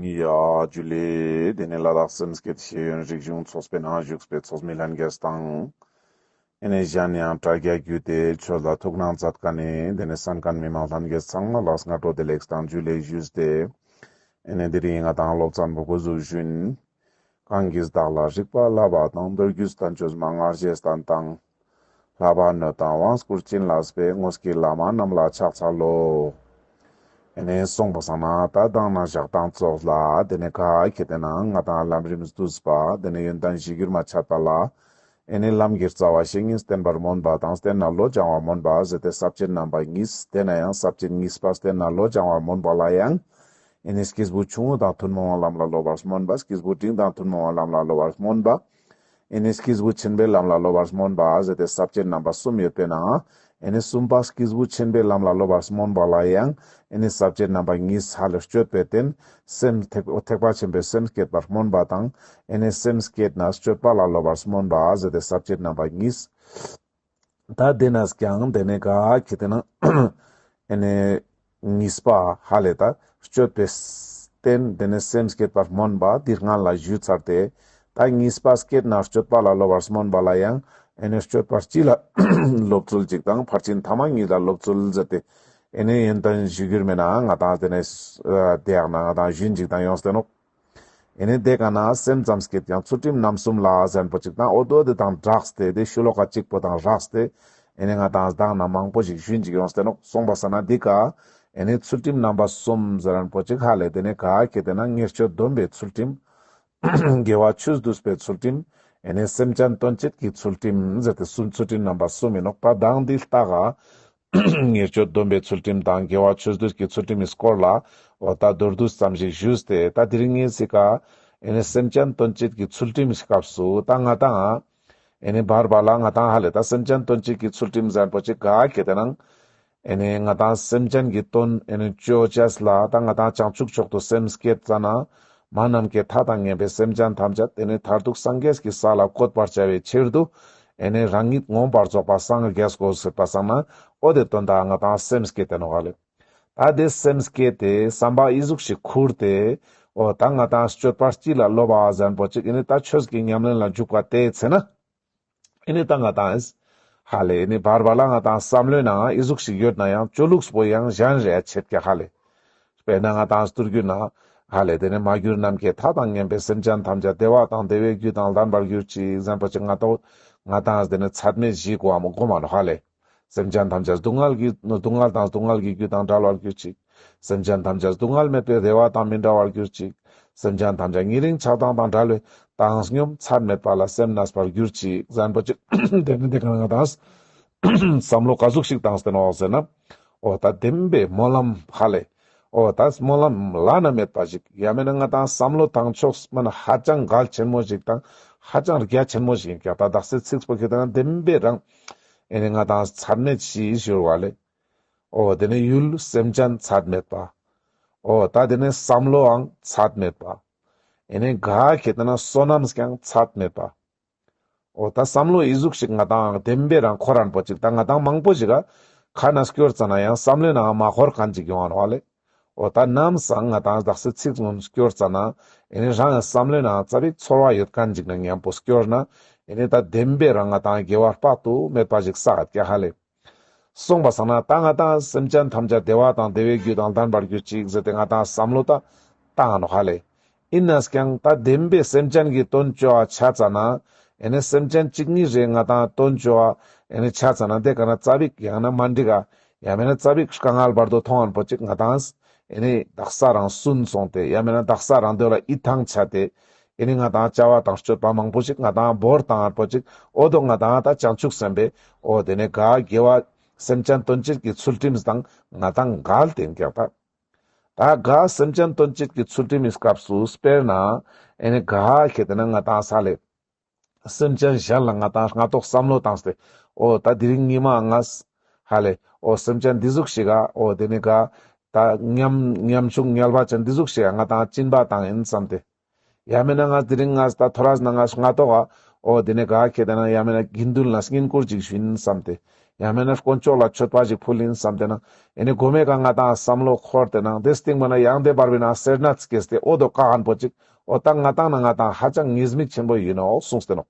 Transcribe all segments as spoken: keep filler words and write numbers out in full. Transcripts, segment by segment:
ཡ་ཇུ་ལེ། དེ་ནས་ལ་དྭགས་སེམས་བསྐྱེད་ཤེས་ཡོན་རིག་གཞུང་ཚོགས་པའི་ནང་བཞུགས་པའི་ཚོགས་མི་ལྷན་རྒྱས་དང་། ཨེ་ནས་གཞན་ཡང་དྲ་རྒྱ་བརྒྱུད་དེ་ཆོས་ལ་ཐུགས་སྣང་མཛད་མཁན་ནི་དེ་ནས་གསན་མཁན་མི་མང་ལྷན་རྒྱས་ཚང་མ་ལ་སྔ་དྲོ་བདེ་ལེགས་དང་ཇུ་ལེ་ཞུས་ཏེ། ཨེ་ནས་དེ་རིང་ང་དང་སློབ་ཚན་པོ་འགོ་འཛུགས་ཞུ་ཡིན། གང་གིས་བདག་ལ་རིག་པ་བསླབ་པ་དང་། མདོ་རྒྱུད་བསྟན་བཅོས་མན་ངག་རྗེས་བསྟན་དང་། བསླབ་པ་སྣོད་དང་དབང་བསྐུར་བྱིན་རླབས་པའི། དངོས་ཀྱི་བླ་མ་རྣམས་ལ་ཕྱག་འཚལ་ལོ། ཨེ་ནས་སོང་པ་སང་ན་ད་མདང་ནས་ཞག་དང་ཙོགས་ལ་དེ་ནས་ག་ཁེ་ཏེ་ན་ང་དང་ལམ་རིམ་བསྡུས་པ་དེ་ནས་ཡོན་ཏན་གཞིར་གྱུར་མ་འཆད་པ་ལ། ཨེ་ནས་ལམ་གྱི་རྩ་བ་བཤེས་གཉེན་བསྟེན་པར་སྨོན་པ་དང་བསྟེན་ནས་བློ་སྦྱང་བར་སྨོན་པ་ཟེར་ཏེ་ས་བཅད་རྣམ་པ་གཉིས། དེ་ན་ཡང་ས་བཅད་གཉིས་པ་བསྟེན་ནས་བློ་སྦྱང་བར་སྨོན་པ་ལ་ཡང་། ཨེ་ནས་སྐྱེས་བུ་ཆུང་ངུ་དང་ཐུན་མོང་བའི་ལམ་ལ་སློབ་པར་སྨོན་པ། སྐྱེས་བུ་འབྲིང་དང་ཐུན་མོང་བའི་ལམ་ལ་སློབ་པར་སྨོན་པ། ཨེ་ནས་སྐྱེས་བུ་ཆེན་པོའི་ལམ་ལ་སློབ་པར་སྨོན་པ་ཟེར་ཏེ་ས་བཅད་རྣམ་པ་གསུམ་ཡོད་པའི་ནང་ཨེ་ནས་གསུམ་པ་སྐྱེས་བུ་ཆེན་པོའི་ལམ་ལ་སློབ་པར་སྨོན་པ་ལ་ཡང་ཨེ་ནས་ས་བཅད་རྣམ་པ་གཉིས། ཧ་ལས་སྤྱོད་པའི་རྟེན། སེམས་ཐེག་ཐེག་པ་ཆེན་པོའི་སེམས་བསྐྱེད་པར་སྨོན་པ་དང་། ཨེ་ནས་སེམས་བསྐྱེད་ནས་སྤྱོད་པ་ལ་སློབ་པར་སྨོན་པ་ཟེར་ཏེ་ས་བཅད་རྣམ་པ་གཉིས། ད་དེ་ནས་ཀྱང་དེ་ནས་ག་ཁེ་ཏེ་ན་ཨེ་ནས་གཉིས་པ་ཧ་ལས་ད་སྤྱོད་པའི་རྟེན་དེ་ནས་སེམས་བསྐྱེད་པར་སྨོན་པ་འདི་སྔ་ལ་ཞུས་ཚར་ཏེ། ད་གཉིས་པ་བསྐྱེད་ནས་སྤྱོད་པ་ལ་སློབ་པར་སྨོན་པ་ལ་ཡང་ཨེ་ནས་སྤྱོད་པ་སྤྱི་ལ་སློབ་ཚུལ་གཅིག་དང་ཕར་ཕྱིན་ཐ་མ་གཉིས་ལ་སློབ་ཚུལ་ཟེར་ཏེ། ཨེ་ནས་ཡོན་ཏན་གཞིར་གྱུར་མའི་ནང་ང་དང་དེ་ནས་དེ་ཡག་ན་ང་དང་ཞུན་ཅིག་དང་ཡོངས་ཏེ་ནོག། ཨེ་ནས་དེ་ག་ན་སེམས་ཙམ་བསྐྱེད་ཀྱང་ཚུལ་ཁྲིམས་རྣམ་གསུམ་ལ་ཟེར་མཁན་པོ་ཅིག་དང་འོ་དོ་དེ་དང་སྦྲགས་ཏེ་དེ་ཤོ་ལོ་ཀ་གཅིག་པོ་དང་སྦྲགས་ཏེ་ཨེ་ནས་ང་དང་མདང་ནས་མང་པོ་ཞིག་ཞུན་ཅིག་ཡོངས་ཏེ་ནོག། སོང་པ་སང་ན་འདི་ཀ་ཨེ་ནས་ཚུལ་ཁྲིམས་རྣམ་པ་གསུམ་ཟེར་མཁན་པོ་ཅིག་ཧ་ལས་དེ་ནས་ག་ཁེ་ཏེ་ན་ཉེས་སྤྱོད་སྡོམ་པའི་ཚུལ་ཁྲིམས། དགེ་བ་ཆོས་སྡུད་པའི་ཚུལ་ཁྲིམས། ཨེ་ནས་སེམས་ཅན་དོན་བྱེད་ཀྱི་ཚུལ་ཁྲིམས་ཟེར་ཏེ་གསུམ་ཚུལ་ཁྲིམས་རྣམ་པ་གསུམ་ཡིན་ནོག། ད་མདང་འདི་ལྟ་ག་ཉེས་སྤྱོད་སྡོམ་པའི་ཚུལ་ཁྲིམས་དང་དགེ་བ་ཆོས་སྡུད་ཀྱི་ཚུལ་ཁྲིམས་ཀྱི་སྐོར་ལ་འོ་ད་མདོར་བསྡུས་ཙམ་ཞིག་ཞུས་ཏེ། ད་དེ་རིང་ངས་ཚིག་ག་ཨེ་ནས་སེམས་ཅན་དོན་བྱེད་ཀྱི་ཚུལ་ཁྲིམས་ཀྱི་སྐབས་སུ་ད་ང་དང་ཨེ་ནས་བར་བར་ལ་ང་དང་ཧ་ལས་ད་སེམས་ཅན་དོན་བྱེད་ཀྱི་ཚུལ་ཁྲིམས་ཟེར་མཁན་པོ་ཅིག་ག་ཁེ་ཏེ་ན་ཨེ་ནས་ང་དང་སེམས་ཅན་གྱི་དོན་ཨེ་ནས་ཅོ་ཅེས་ལ་ད་ང་དང་བྱང་ཆུབ་མཆོག་ཏུ་སེམས་བསྐྱེད་ཙ་ན། མ་ནམ་མཁའི་མཐའ་དང་མཉམ་པའི་སེམས་ཅན་ཐམས་ཅད་ཨེ་ནས་མཐར་ཐུག་སངས་རྒྱས་ཀྱི་ས་ལ་བཀོད་པར་བྱ་བའི་ཕྱིར་དུ། ཨེ་ནས་རང་ཉིད་མངོན་པར་རྫོགས་པར་སངས་རྒྱས་དགོས་ཟེར་པ་སང་ན་འོ་དེ་དོན་དག་ང་དང་སེམས་བསྐྱེད་དེ་ནོག་ལེ། ད་དེ་སེམས་བསྐྱེད་དེ་བསམ་པ་ཨི་ཟུག་ཞིག་ཁུར་ཏེ་འོ་ད་ང་དང་སྤྱོད་པ་སྤྱི་ལ་སློབ་པ་ཟེར་མཁན་པོ་ཅིག་ཨེ་ནས་ད་ཆོས་ཀྱི་ཉམས་ལེན་ལ་འཇུག་པ་དེའི་ཚེ་ན། ཨེ་ནས་ད་ང་དང་ཧ་ལས་ཨེ་ནས་བར་བར་ལ་ང་དང་བསམ་བློའི་ནང་ཨི་ཟུག་ཞིག་ཡོད་ན་ཡང་ཅོ་ལུགས་པོ་ཡང་གཞན་རེ་ཡ་ཆེད་ཀྱི་ཧ་ལས། དཔེར་ན་ང་དང་སྟུར་རྒྱུ་ན་ཧ་ལས་དེ་ནས་མ་གྱུར་ནམ་མཁའི་མཐའ་དང་མཉམ་པའི་སེམས་ཅན་ཐམས་ཅད་བདེ་བ་དང་བདེ་བའི་རྒྱུ་དང་ལྡན་པར་གྱུར་ཅིག་ཟེར་མཁན་པོ་ཅིག་ང་དང་ང་དང་དེ་ནས་ཚད་མེད་བཞི་གོ་འམ་གོ་མ་ནོག་ཧ་ལས། སེམས་ཅན་ཐམས་ཅད་སྡུག་བསྔལ་གྱི་སྡུག་བསྔལ་དང་སྡུག་བསྔལ་གྱི་རྒྱུ་དང་བྲལ་བར་གྱུར་ཅིག། སེམས་ཅན་ཐམས་ཅད་སྡུག་བསྔལ་མེད་པའི་བདེ་བ་དང་མི་འབྲལ་བར་གྱུར་ཅིག། སེམས་ཅན་ཐམས་ཅད་ཉེ་རིང་ཆགས་སྡང་དང་བྲལ་བའི་བཏང་སྙོམས་ཚད་མེད་པ་ལ་སེམས་གནས་པར་གྱུར་ཅིག་ཟེར་མཁན་པོ་ཅིག། དེ་ནི་དེ་ག་ན་ང་དང་བསམ་བློ་ག་ཟུག་ཞིག་བཏང་སྟེ་ནོག་ཟེར་ན། འོ་ད་བདེན་པའི་སྨོན་ལམ་ཧ་ལས། འོ་ད་སྨོན་ལམ་བླ་ན་མེད་པ་ཞིག་ཡང་མིན་ན་ང་དང་བསམ་བློ་བཏང་ཕྱོགས་མ་ན་ཧ་ཅང་གལ་ཆེན་མོ་ཞིག་དང་ཧ་ཅང་རྒྱ་ཆེན་མོ་ཞིག་ཡིན་ཀྱང་ད་དག་སེ་ཚིགས་པོ་ཁེ་ཏེ་ན་བདེན་པའི་རང་ཨེ་ནས་ང་དང་ཚད་མེད་བཞི་ཞུ་བ་ལེ། འོ་དེ་ནས་ཡུལ་སེམས་ཅན་ཚད་མེད་པ། འོ་ད་དེ་ནས་བསམ་བློའང་ཚད་མེད་པ། ཨེ་ནས་ག་ཁེ་ཏེ་ན་བསོད་ནམས་ཀྱང་ཚད་མེད་པ། འོ་ད་བསམ་བློ་ཨི་ཟུག་ཞིག་ང་དང་བདེན་པའི་རང་ཁོ་རང་པོ་ཅིག་ད་ང་དང་མང་པོ་ཞིག་ག་ཁ་ན་སྐྱོར་ཙ་ན་ཡང་བསམ་བློའི་ནང་མ་འཁོར་མཁན་ཅིག་ཡོང་ང་ནོག་ལེ། འོ་ད་ནམ་སང་ང་དང་དག་སེ་ཚིག་ངོ་སྐྱོར་ཙ་ན་ཨེ་ནས་རང་ཡང་བསམ་བློའི་ནང་ཙ་པིག་ཚོར་བ་ཡོད་མཁན་ཅིག་ན་མཉམ་པོ་སྐྱོར་ན་ཨེ་ནས་ད་བདེན་པའི་རང་ང་དང་དགེ་བ་དཔག་ཏུ་མེད་པ་ཞིག་བསགས་ཀྱག་ཧ་ལས། སོང་པ་སང་ན་ད་ང་དང་སེམས་ཅན་ཐམས་ཅད་བདེ་བ་དང་བདེ་བའི་རྒྱུ་དང་ལྡན་པར་གྱུར་ཅིག་ཟེར་ཏེ་ང་དང་བསམ་བློ་ད་བཏང་ནོག་ཧ་ལས། ཡིན་ནས་ཀྱང་ད་བདེན་པའི་སེམས་ཅན་གྱི་དོན་ཅོ་བ་ཆ་ཙ་ན་ཨེ་ནས་སེམས་ཅན་གཅིག་གཉིས་རེ་ང་དང་དོན་ཅོ་བ་ཨེ་ནས་ཆ་ཙ་ན་དེ་ག་ན་ཙ་པིག་ཡང་ན་མ་འགྲིག་ག་ཡང་མིན་ན་ཙ་པིག་དཀའ་ངལ་བར་དུ་མཐོང་ངན་པོ་ཅིག་ང་དང་ཨེ་ནས་དག་ས་རང་སུན་སོང་སྟེ་ཡང་མིན་ན་དག་ས་རང་དོན་ལ་ཡིད་ཐང་ཆད་དེ། ཨེ་ནི་ང་དང་བྱ་བ་དང་སྤྱོད་པ་མང་པོ་ཞིག་ང་དང་བོར་བཏང་ངན་པོ་ཅིག་འོ་དོ་ང་དང་ད་བྱང་ཆུབ་སེམས་དཔའི་འོ་དེ་ནས་ག་དགེ་བ་སེམས་ཅན་དོན་བྱེད་ཀྱི་ཚུལ་ཁྲིམས་དང་ང་དང་འགལ་ཏེ་ཡིན་ཀྱག་ད། ད་ག་སེམས་ཅན་དོན་བྱེད་ཀྱི་ཚུལ་ཁྲིམས་ཀྱི་སྐབས་སུ་དཔེར་ན་ཨེ་ནི་ག་ཁེ་ཏེ་ན་ང་དང་ས་ལེ། སེམས་ཅན་གཞན་ལ་ང་དང་སྔ་ཐོག་བསམ་བློ་བཏང་སྟེ་འོ་ད་དེ་རིང་ཉི་མ་ང་ཧ་ལེ་འོ་སེམས་ཅན་འདི་ཟུག་ཞིག་ག་འོ་དེ་ནི་ག་ད་ཉམ་ཉམ་ཆུང་ངལ་བ་ཅན་འདི་ཟུག་ཞིག་ག་ང་དང་སྦྱིན་པ་བཏང་ཡིན་བསམ་སྟེ། ཡང་མིན་ན་ང་དེ་རིང་ང་ད་ཐོ་རས་ན་ང་སྔ་ཐོག་ག་འོ་དེ་ནི་ག་ཁེ་ཏེ་ན་ཡང་མིན་ན་དགེ་འདུན་ལ་བསྙེན་བཀུར་ཅིག་ཞུ་ཡིན་བསམ་སྟེ། ཡང་མེད་ན་དཀོན་མཆོག་ལ་མཆོད་པ་ཞིག་ཕུལ་ཡིན་བསམ་སྟེ་ན་ཨེ་ནི་གོ་མེ་ཀ་ང་ཏང་བསམ་བློ་འཁོར་ཏེ་ན་དེ་སྟིང་མ་ན་ཡང་དེ་བར་བའི་ན་སེར་སྣ་སྐྱེས་ཏེ་འོ་དོ་ཀ་ཧན་པོ་ཅིག་འོ་ད་ང་ཏང་ན་ང་ཏང་ཧ་ཅང་ཉེས་དམིགས་ཆེན་པོ་ཡིན་ནོག་གསུངས་ཏེ་ནོག།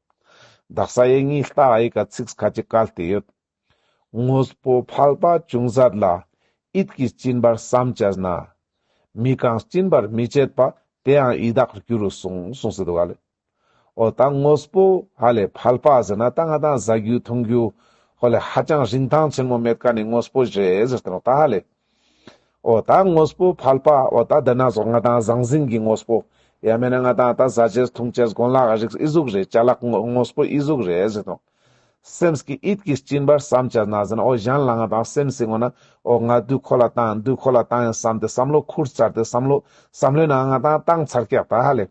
དག་ས་ཡེ་ཉིད་ལྟ་ཨི་ཀ་ཚིག་ཁ་ཅིག་བཀལ་ཏེ་ཡོད། དངོས་པོ་ཕལ་པ་ཅུང་ཟད་ལ། ཡིད་ཀྱིས་སྦྱིན་པར་བསམ་བྱས་ན། མི་གང་སྦྱིན་པར་མི་བྱེད་པ། དེ་ཡང་ཡི་དྭགས་རྒྱུ་རུ་གསུངས། གསུངས་སེ་འདུག་ག་ལེ། འོ་ད་དངོས་པོ་ཧ་ལེ་ཕལ་པ་ཟེར་ན་ད་ང་ཏང་ཟ་རྒྱུ་འཐུང་རྒྱུ་ཧོ་ལེ་ཧ་ཅང་རིན་ཐང་ཆེན་མོ་མེད་མཁན་ནི་དངོས་པོ་རེད་ཟེར་ཏེ་ནོག་ད་ཧ་ལེ། འོ་ད་དངོས་པོ་ཕལ་པ་འོ་ད་དེ་ན་ཟོག་ང་ཏང་ཟང་ཟིང་གི་དངོས་པོ་ཡང་མེད་ན་ང་ཏང་ད་ཟ་ཅེས་འཐུང་ཅེས་གོན་ལག་རིགས་ཨི་ཟུག་རེད། ཅ་ལག་དངོས་པོ་ཨི་ཟུག་རེད་ཟེར་ཏེ་ནོག། སེམས་ཀྱི་ཡིད་ཀྱིས་སྦྱིན་པར་བསམ་བྱས་ན་ཟེར་ན་འོ་གཞན་ལ་ང་ཏང་སེམས་སི་ངོ་ན་འོ་ང་དུས་ཁོ་ལ་བཏང་དུས་ཁོ་ལ་བཏང་ཡང་བསམ་སྟེ་བསམ་བློ་ཁུར་ཚར་ཏེ་བསམ་བློ་བསམ་བློའི་ནང་ང་ཏང་བཏང་ཚར་ཀྱག་ད་ཧ་ལེ།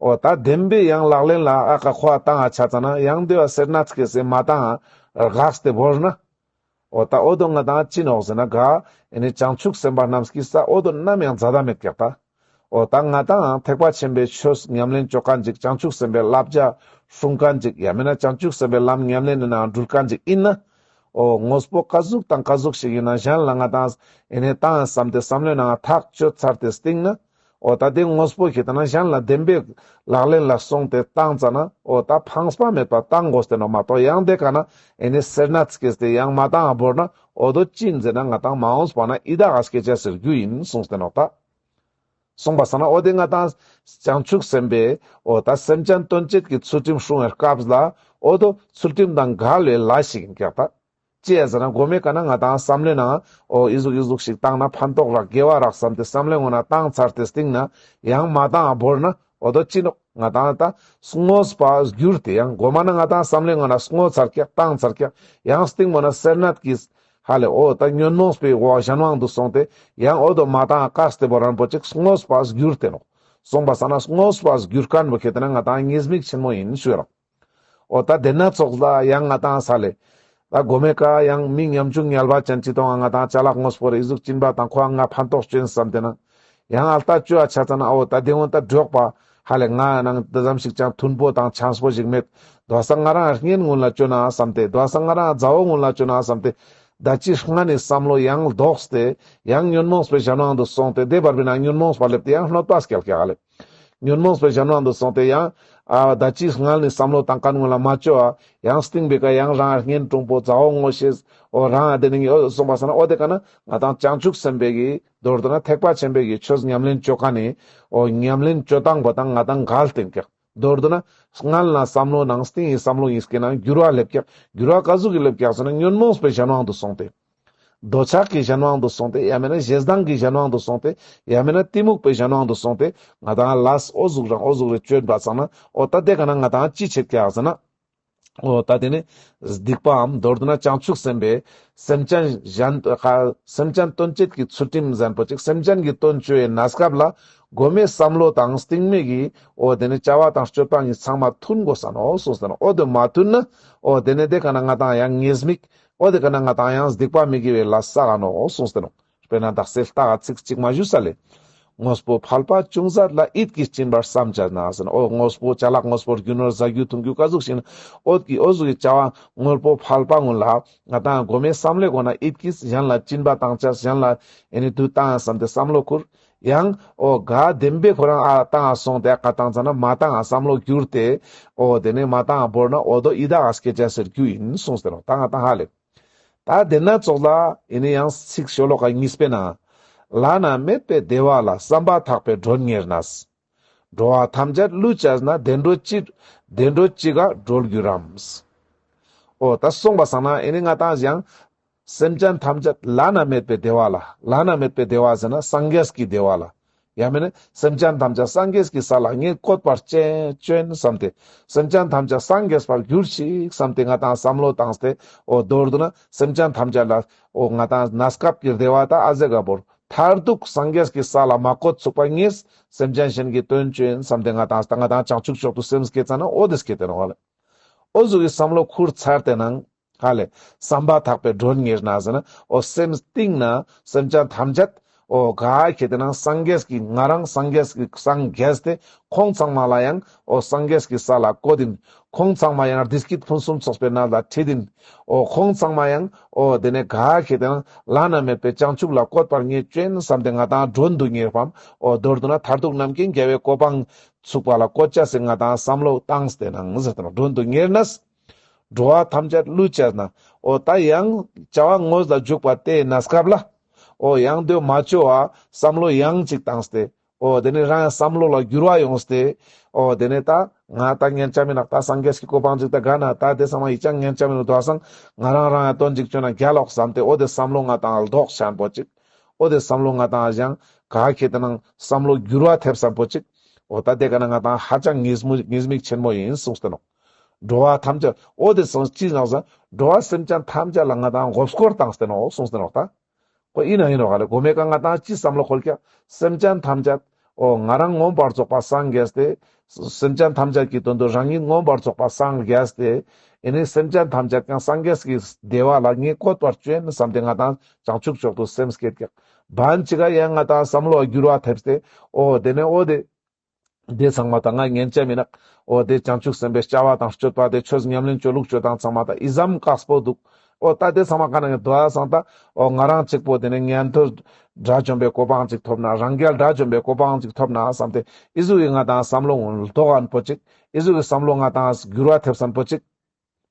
འོ་ད་བདེན་པའི་ཡང་ལག་ལེན་ལ་ཨ་ཀ་ཁོ་ཨ་བཏང་ཨ་ཆ་ཙ་ན་ཡང་དེ་བ་སེར་སྣ་སྐྱེས་སེ་མ་བཏང་ཨ་རྒགས་ཏེ་བོར་ན། འོ་ད་འོ་དོ་ང་ཏང་ཅི་ནོག་ཟེར་ན་ག་ཨེ་ནི་བྱང་ཆུབ་སེམས་དཔའ་རྣམས་ཀྱིས་ས་འོ་དོ་ནམ་ཡང་མཛད་ད་མེད་ཀྱག་ད། འོ་ད་ང་ཏང་ཐེག་པ་ཆེན་པོའི་ཆོས་ཉམས་ལེན་ཅོ་མཁན་ཅིག་བྱང་ཆུབ་སེམས་དཔའི་བསླབ་བྱ་སྲུང་མཁན་ཅིག་ཡང་མེད་ན་བྱང་ཆུབ་སེམས་དཔའི་ལམ་ཉམས་ལེན་ནི་ནང་འགྲུལ་མཁན་ཅིག་ཡིན་ན། འོ་དངོས་པོ་ཀ་ཟུག་དང་ཀ་ཟུག་ཞིག་ཡིན་ན་གཞན་ལ་ང་ཏང་ཨེ་ནི་བཏང་བསམ་སྟེ་བསམ་བློའི་ནང་ཐག་གཅོད་ཚར་ཏེ་སྟིང་ན། འོ་ད་དེ་དངོས་པོ་ཁྱེད་ན་གཞན་ལ་བདེན་པའི་ལག་ལེན་ལ་སོང་སྟེ་བཏང་ཙ་ན་འོ་ད་ཕངས་པ་མེད་པ་བཏང་དགོས་ཏེ་ནོག་མ་གཏོགས་ཡང་དེ་ཀ་ན་ཨེ་ནི་སེར་སྣ་སྐྱེས་ཏེ་ཡང་མ་བཏང་ཨ་བོར་ན་འོ་དོ་ཅི་ཡིན་ཟེར་ན་ང་ཏང་མ་འོངས་པ་ན་ཡི་དྭགས་ཨ་སྐྱེ་ཅེས་སི་རྒྱུ་ཡིན་གསུངས་ཏེ་ནོག་ད། གསུངས་པ་སང་ན་འོ་དེ་ང་ཏང་བྱང་ཆུབ་སེམས་དཔའི་འོ་ད་སེམས་ཅན་དོན་བྱེད་ཀྱི་ཚུལ་ཁྲིམས་སྲུང་བའི་སྐབས་ལ་འོ་དོ་ཚུལ་ཁྲིམས་དང་འགལ་བའི་ལས་ཤིག་ཡིན་ཀྱག་ད། ཅི་ཡ་ཟེར་ན་གོ་མེ་ཀ་ན་ང་ཏང་བསམ་བློའི་ནང་འོ་ཨི་ཟུག་ཨི་ཟུག་ཞིག་བཏང་ན་ཕན་ཐོགས་རག་དགེ་བ་རག་བསམ་སྟེ་བསམ་བློའི་ངོ་ན་བཏང་ཚར་ཏེ་སྟིང་ན་ཡང་མ་བཏང་ཨ་བོར་ན་འོ་དོ་ཅི་ནོག་ང་ཏང་ད་བསྔོས་པ་བསྒྱུར་ཏེ་ཡང་གོ་མ་ན་ང་ཏང་བསམ་བློའི་ངོ་ན་བསྔོ་ཚར་ཀྱག་བཏང་ཚར་ཀྱག་ཡང་སྟིང་མ་ན་སེར་སྣ་གི་ཧ་ལེ་འོ་ད་ཉོན་མོངས་པའི་འོ་གཞན་དབང་དུ་སོང་སྟེ་ཡང་འོ་དོ་མ་བཏང་ཨ་བཀག་སྟེ་བོར་རན་པོ་ཅིག་བསྔོས་པ་བསྒྱུར་ཏེ་ནོག། གསུངས་པ་སང་ན་བསྔོས་པ་བསྒྱུར་མཁན་པོ་ཁྱེད་ན་ང་ཏང་ཉེས་དམིགས་ཆེན་མོ་ཡིན་ཞུ་རོགས། འོ་ད་དེ་ན་ཙོགས་ལ་ཡང་ང་ཏང་ས་ལེ། ད་གོ་མེ་ཀ་ཡང་མི་ཉམ་ཆུང་ངལ་བ་ཅན་ཅི་ཏོང་ང་ཏང་ཅ་ལག་དངོས་པོ་རེ་ཨི་ཟུག་སྦྱིན་པ་དང་ཁོ་ང་ཕན་ཐོགས་ཅོ་ཡིན་བསམ་སྟེ་ན། ཡང་ཨལ་ཏ་ཅོ་ཨ་ཆ་ཙ་ན་འོ་ད་དེ་འོ་ད་འགྲོགས་པ་ཧ་ལེ་ང་ནང་དེ་ཙམ་ཞིག་ཅང་མཐུན་པོ་དང་ཆང་པོ་ཞིག་མེད། དོ་ས་ང་རང་གཉེན་ཀུན་ལ་ཅོ་ན་བསམ་སྟེ་དོ་ས་ང་རང་མཛའ་བོ་ཀུན་ལ་ཅོ་ན་བསམ་སྟེ། ད་ཅི་སྔ་ནི་བསམ་བློ་ཡང་ལྡོག་སྟེ་ཡང་ཉོན་མོངས་པའི་གཞན་དབང་དུ་སོང་སྟེ་དེ་བར་བའི་ན་ཉོན་མོངས་པ་སླེབས་ཏེ་ཡང་གནོད་པ་སྐྱེལ་ཀྱག་ཧ་ལེ། ཉོན་མོངས་པའི་གཞན་དབང་དུ་སོང་སྟེ་ཡང་ཨ་ད་ཅི་སྔ་ནི་བསམ་བློ་བཏང་མཁན་ཀུན་ལ་མ་ཅོ་ཨ་ཡང་སྟིང་པའི་ཀ་ཡང་རང་གཉེན་དྲུང་པོ་མཛའ་བོ་ངོ་ཤེས་འོ་རང་ཨ་དེ་ནི་ངི་འོ་སོང་པ་སང་ན་འོ་དེ་ཀ་ན་ང་ཏང་བྱང་ཆུབ་སེམས་དཔའི་གི་མདོར་བསྡུ་ན་ཐེག་པ་ཆེན་པོའི་གི་ཆོས་ཉམས་ལེན་ཅོ་མཁན་ནི་འོ་ཉམས་ལེན་ཅོ་སྟངས་པོ་དང་ང་ཏང་འགལ་ཏེ་ཀྱག། མདོར་བསྡུ་ན་སྔ་ལ་བསམ་བློ་ནང་སྟིང་ཡི་བསམ་བློ་ཡིན་སྐྱེ་ན་འགྱུར་བ་སླེབས་ཀྱག། འགྱུར་བ་ག་ཟུག་གི་སླེབས་ཀྱག་ཟེར་ན་ཉོན་མོངས་པའི་གཞན་དབང་དུ་སོང་སྟེ། འདོད་ཆགས་ཀྱི་གཞན་དབང་དུ་སོང་སྟེ་ཡང་མེད་ན་ཞེ་སྡང་གི་གཞན་དབང་དུ་སོང་སྟེ་ཡང་མེད་ན་གཏི་མུག་པའི་གཞན་དབང་དུ་སོང་སྟེ་ང་ཏང་ལས་འོ་ཟུག་རང་འོ་ཟུག་རེ་ཅོ་ཡིན་པ་སང་ན་འོ་ད་དེ་ཀ་ན་ང་ཏང་ཅི་བྱེད་ཀྱག་ཟེར་ན། འོ་ད་དེ་ནི་སྡིག་པའམ་མདོར་བསྡུ་ན་བྱང་ཆུབ་སེམས་དཔའི་སེམས་ཅན་གཞན་ཁ་སེམས་ཅན་དོན་བྱེད་ཀྱི་ཚུལ་ཁྲིམས་ཟེར་མཁན་པོ་ཅིག་སེམས་ཅན་གྱི་དོན་བཅོ་བའི་གནས་སྐབས་ལ་གོ་མའི་བསམ་བློ་དང་སྟིང་མའི་གི་འོ་དེ་ནི་བྱ་བ་དང་སྤྱོད་པ་གཉིས་ཚང་མ་མཐུན་དགོས་ས་ནོག་གསུངས་ཏེ་ནོག། འོ་དེ་མ་མཐུན་ན་འོ་དེ་ནི་དེ་ཀ་ན་ང་ཏང་ཡང་ཉེས་དམིགས་འོ་དེ་ཀ་ན་ང་ཏང་ཡང་སྡིག་པ་མི་དགེ་བའི་ལས་བསགས་ས་ནོག་གསུངས་ཏེ་ནོག། དཔེར་ན་དག་ས་ལྟ་ག་ཚིག་གཅིག་མ་ཞུས་ས་ལེ། དངོས་པོ་ཕལ་པ་ཅུང་ཟད་ལ་ཡིད་ཀྱིས་སྦྱིན་པར་བསམ་བྱས་ན་ཟེར་ན། འོ་དངོས་པོ་ཅ་ལག་དངོས་པོ་རྒྱུ་ནོར་ཟ་རྒྱུ་འཐུང་རྒྱུ་ག་ཟུག་ཞིག་ན་འོ་གི་འོ་ཟུག་གི་བྱ་བ་དངོས་པོ་ཕལ་པ་ཀུན་ལ་ང་ཏང་གོ་མའི་བསམ་བློའི་སྒོ་ན་ཡིད་ཀྱིས་གཞན་ལ་སྦྱིན་པ་བཏང་ཆ་གཞན་ལ་ཨེ་ནི་དུ་བཏང་བསམ་སྟེ་བསམ་བློ་ཁུར། ཡང་འོ་ག་བདེན་པའི་ཁོ་རང་ཨ་བཏང་ཨ་སོང་སྟེ་ཨ་ཀ་བཏང་ཙ་ན་མ་བཏང་ཨ་བསམ་བློ་བསྒྱུར་ཏེ་འོ་དེ་ནི་མ་བཏང་ཨ་བོར་ན་འོ་དོ་ཡི་དྭགས་ཨ་སྐྱེ་ཆ་ཟེར་རྒྱུ་ཡིན་གསུངས་ཏེ་ནོག། ད་ང་ཏང་ཧ་ལེ། ད་དེ་ན་ཙོགས་ལ་ཨེ་ནི་ཡང་ཚིག་ཤོ་ལོ་ཀ་གཉིས་པའི་ནང་། བླ་ན་མེད་པའི་བདེ་བ་ལ། བསམ་པ་ཐག་པས་མགྲོན་གཉེར་ནས། འགྲོ་བ་ཐམས་ཅད་བསླུས་བྱས་ན། བདེ་འགྲོ་ཅི་བདེ་འགྲོ་ཅི་དགར་སྒྲོལ་འགྱུར་རམ། འོ་ད་གསུངས་པ་སང་ན་ཨེ་ནི་ང་ཏང་ཡང་སེམས་ཅན་ཐམས་ཅད་བླ་ན་མེད་པའི་བདེ་བ་ལ། བླ་ན་མེད་པའི་བདེ་བ་ཟེར་ན་སངས་རྒྱས་ཀྱི་བདེ་བ་ལ། ཡང་མེད་ན་སེམས་ཅན་ཐམས་ཅད་སངས་རྒྱས་ཀྱི་ས་ལ་ངས་བཀོད་པར་བྱེད་བཅོན་བསམ་སྟེ། སེམས་ཅན་ཐམས་ཅད་སངས་རྒྱས་པར་གྱུར་ཅིག་བསམ་སྟེ་ང་ཏང་བསམ་བློ་བཏང་སྟེ། འོ་མདོར་བསྡུ་ན་སེམས་ཅན་ཐམས་ཅད་ལ་འོ་ང་ཏང་གནས་སྐབས་ཀྱི་བདེ་བ་ད་ཨ་ཟེ་ག་བོར་མཐར་ཐུག་སངས་རྒྱས་ཀྱི་ས་ལ་མ་བཀོད་ཚུགས་པ་ངས་སེམས་ཅན་གཞན་གྱི་དོན་བཅོན་བསམ་སྟེ་ང་ཏང་ད་ང་ཏང་བྱང་ཆུབ་མཆོག་ཏུ་སེམས་བསྐྱེད་ཙ་ན་འོ་དེ་བསྐྱེད་དེ་ནོག་ལེ། འོ་ཟུག་གི་བསམ་བློ་ཁུར་ཚར་ཏེ་ནང་། ཧ་ལེ། བསམ་པ་ཐག་པས་མགྲོན་གཉེར་ན་ཟེར་ན། འོ་སེམས་གཏིང་ན་སེམས་ཅན་ཐམས་ཅད། འོ་ག་ཁེ་ཏེ་ན་སངས་རྒྱས་ཀྱི་ང་རང་སངས་རྒྱས་ཀྱི་སངས་རྒྱས་ཏེ་ཁོང་ཚང་མ་ལ་ཡང་འོ་སངས་རྒྱས་ཀྱི་ས་ལ་བཀོད་ཡིན། ཁོང་ཚང་མ་ཡང་བདེ་སྐྱིད་ཕུན་སུམ་ཚོགས་པའི་ནང་ལ་ཁྲིད་ཡིན། འོ་ཁོང་ཚང་མ་ཡང་འོ་དེ་ནས་ག་ཁེ་ཏེ་ན་བླ་ན་མེད་པའི་བྱང་ཆུབ་ལ་བཀོད་པར་ངེས་ཅན་བསམ་སྟེ་ང་དང་མགྲོན་དུ་གཉེར་བའམ་འོ་མདོར་བསྡུ་ན་མཐར་ཐུག་རྣམ་མཁྱེན་རྒྱལ་བའི་གོ་འཕང་ཚུགས་པ་ལ་བཀོད་བྱ་ཟེར་ང་དང་བསམ་བློ་བཏང་སྟེ་ནང་ཟེར་ཏེ་ན་མགྲོན་དུ་གཉེར་ནས། འགྲོ་བ་ཐམས་ཅད་བསླུས་བྱས་ན། འོ་ད་ཡང་བྱ་བ་དངོས་ལ་འཇུག་པ་དེའི་གནས་སྐབས་ལ། འོ་ཡང་དེ་མ་བཅོ་བ་བསམ་བློ་ཡང་ཅིག་བཏང་སྟེ། འོ་དེ་ནས་རང་ཡང་བསམ་བློ་ལ་འགྱུར་བ་ཡོང་སྟེ། འོ་དེ་ནས་ད་ང་ད་ཉན་ཆ་མི་ནོག་ད་སངས་རྒྱས་ཀྱི་གོ་འཕང་ཅིག་ད་ག་ན་ད་དེ་ཚང་མ་ཡི་ཅང་ཉན་ཆ་མི་ནོག་དོ་སང་ང་རང་རང་ཡང་དོན་ཅིག་བཅོ་ན་རྒྱལ་ལོག་བསམ་སྟེ། འོ་དེ་བསམ་བློ་ང་དང་ལྡོག་ཆེན་པོ་ཅིག་འོ་དེ་བསམ་བློ་ང་དང་ཡང་ག་ཁེ་ཏེ་ན་བསམ་བློ་འགྱུར་བ་ཐེབས་ཆེན་པོ་ཅིག་འོ་ད་དེ་ག་ན་ང་དང་ཧ་ཅང་ཉེས་དམིགས་ཉེས་དམིགས་ཆེན་མོ་ཡིན་གསུངས་ཏེ་ནོག་འགྲོ་བ་ཐམས་ཅད་འོ་དེ་སོང་ཅི་ནོག་ཟེར་འགྲོ་བ་སེམས་ཅན་ཐམས་ཅད་ལ་ང་དང་མགོ་སྐོར་བཏང་སྟེ་ནོག་གསུངས་ཏེ་ནོག་ད་ཁོ་ཡིན་ན་ཡིན་ནོག་ག་ལེ། གོ་མེ་ཀ་ང་དང་ཅི་བསམ་བློ་འཁོར་ཀྱག་སེམས་ཅན་ཐམས་ཅད་འོ་ང་རང་མངོན་པར་རྫོགས་པ་སངས་རྒྱས་ཏེ། སེམས་ཅན་ཐམས་ཅད་ཀྱི་དོན་དུ་རང་ཉིད་མངོན་པར་རྫོགས་པ་སངས་རྒྱས་ཏེ། ཨེ་ནི་སེམས་ཅན་ཐམས་ཅད་ཀྱང་སངས་རྒྱས་ཀྱི་བདེ་བ་ལ་ངས་བཀོད་པར་བཅོ་ཡིན་བསམ་སྟེ་ང་དང་བྱང་ཆུབ་མཆོག་ཏུ་སེམས་བསྐྱེད་ཀྱག་བན་ཅིག་ག་ཡང་ང་དང་བསམ་བློ་འགྱུར་བ་ཐེབས་ཏེ། འོ་དེ་ནས་འོ་དེ། དེ་ཚང་མ་ད་ང་ཉན་ཆ་མི་ནོག་འོ་དེ་བྱང་ཆུབ་སེམས་དཔའི་བྱ་བ་དང་སྤྱོད་པ་དེ་ཆོས་ཉམས་ལེན་ཅོ་ལུགས་ཅོ་སྟངས་ཚང་མ་ད་ཨི་ཙམ་དཀགས་པོ་འདུག་འོ་ད་དེ་ཚང་མ་ག་ན་ངས་དོ་ཨ་སང་ད། འོ་ང་རང་གཅིག་པོ་དེ་ནས་ཉན་ཐོས་དགྲ་བཅོམ་པའི་གོ་འཕང་ཅིག་ཐོབ་ན། རང་རྒྱལ་དགྲ་བཅོམ་པའི་གོ་འཕང་ཅིག་ཐོབ་ན་བསམ་སྟེ་ཨི་ཟུག་གི་ང་དང་བསམ་བློ་ལྡོག་ཨན་པོ་ཅིག་ཨི་ཟུག་གི་བསམ་བློ་ང་དང་འགྱུར་བ་ཐེབས་ཨན་པོ་ཅིག་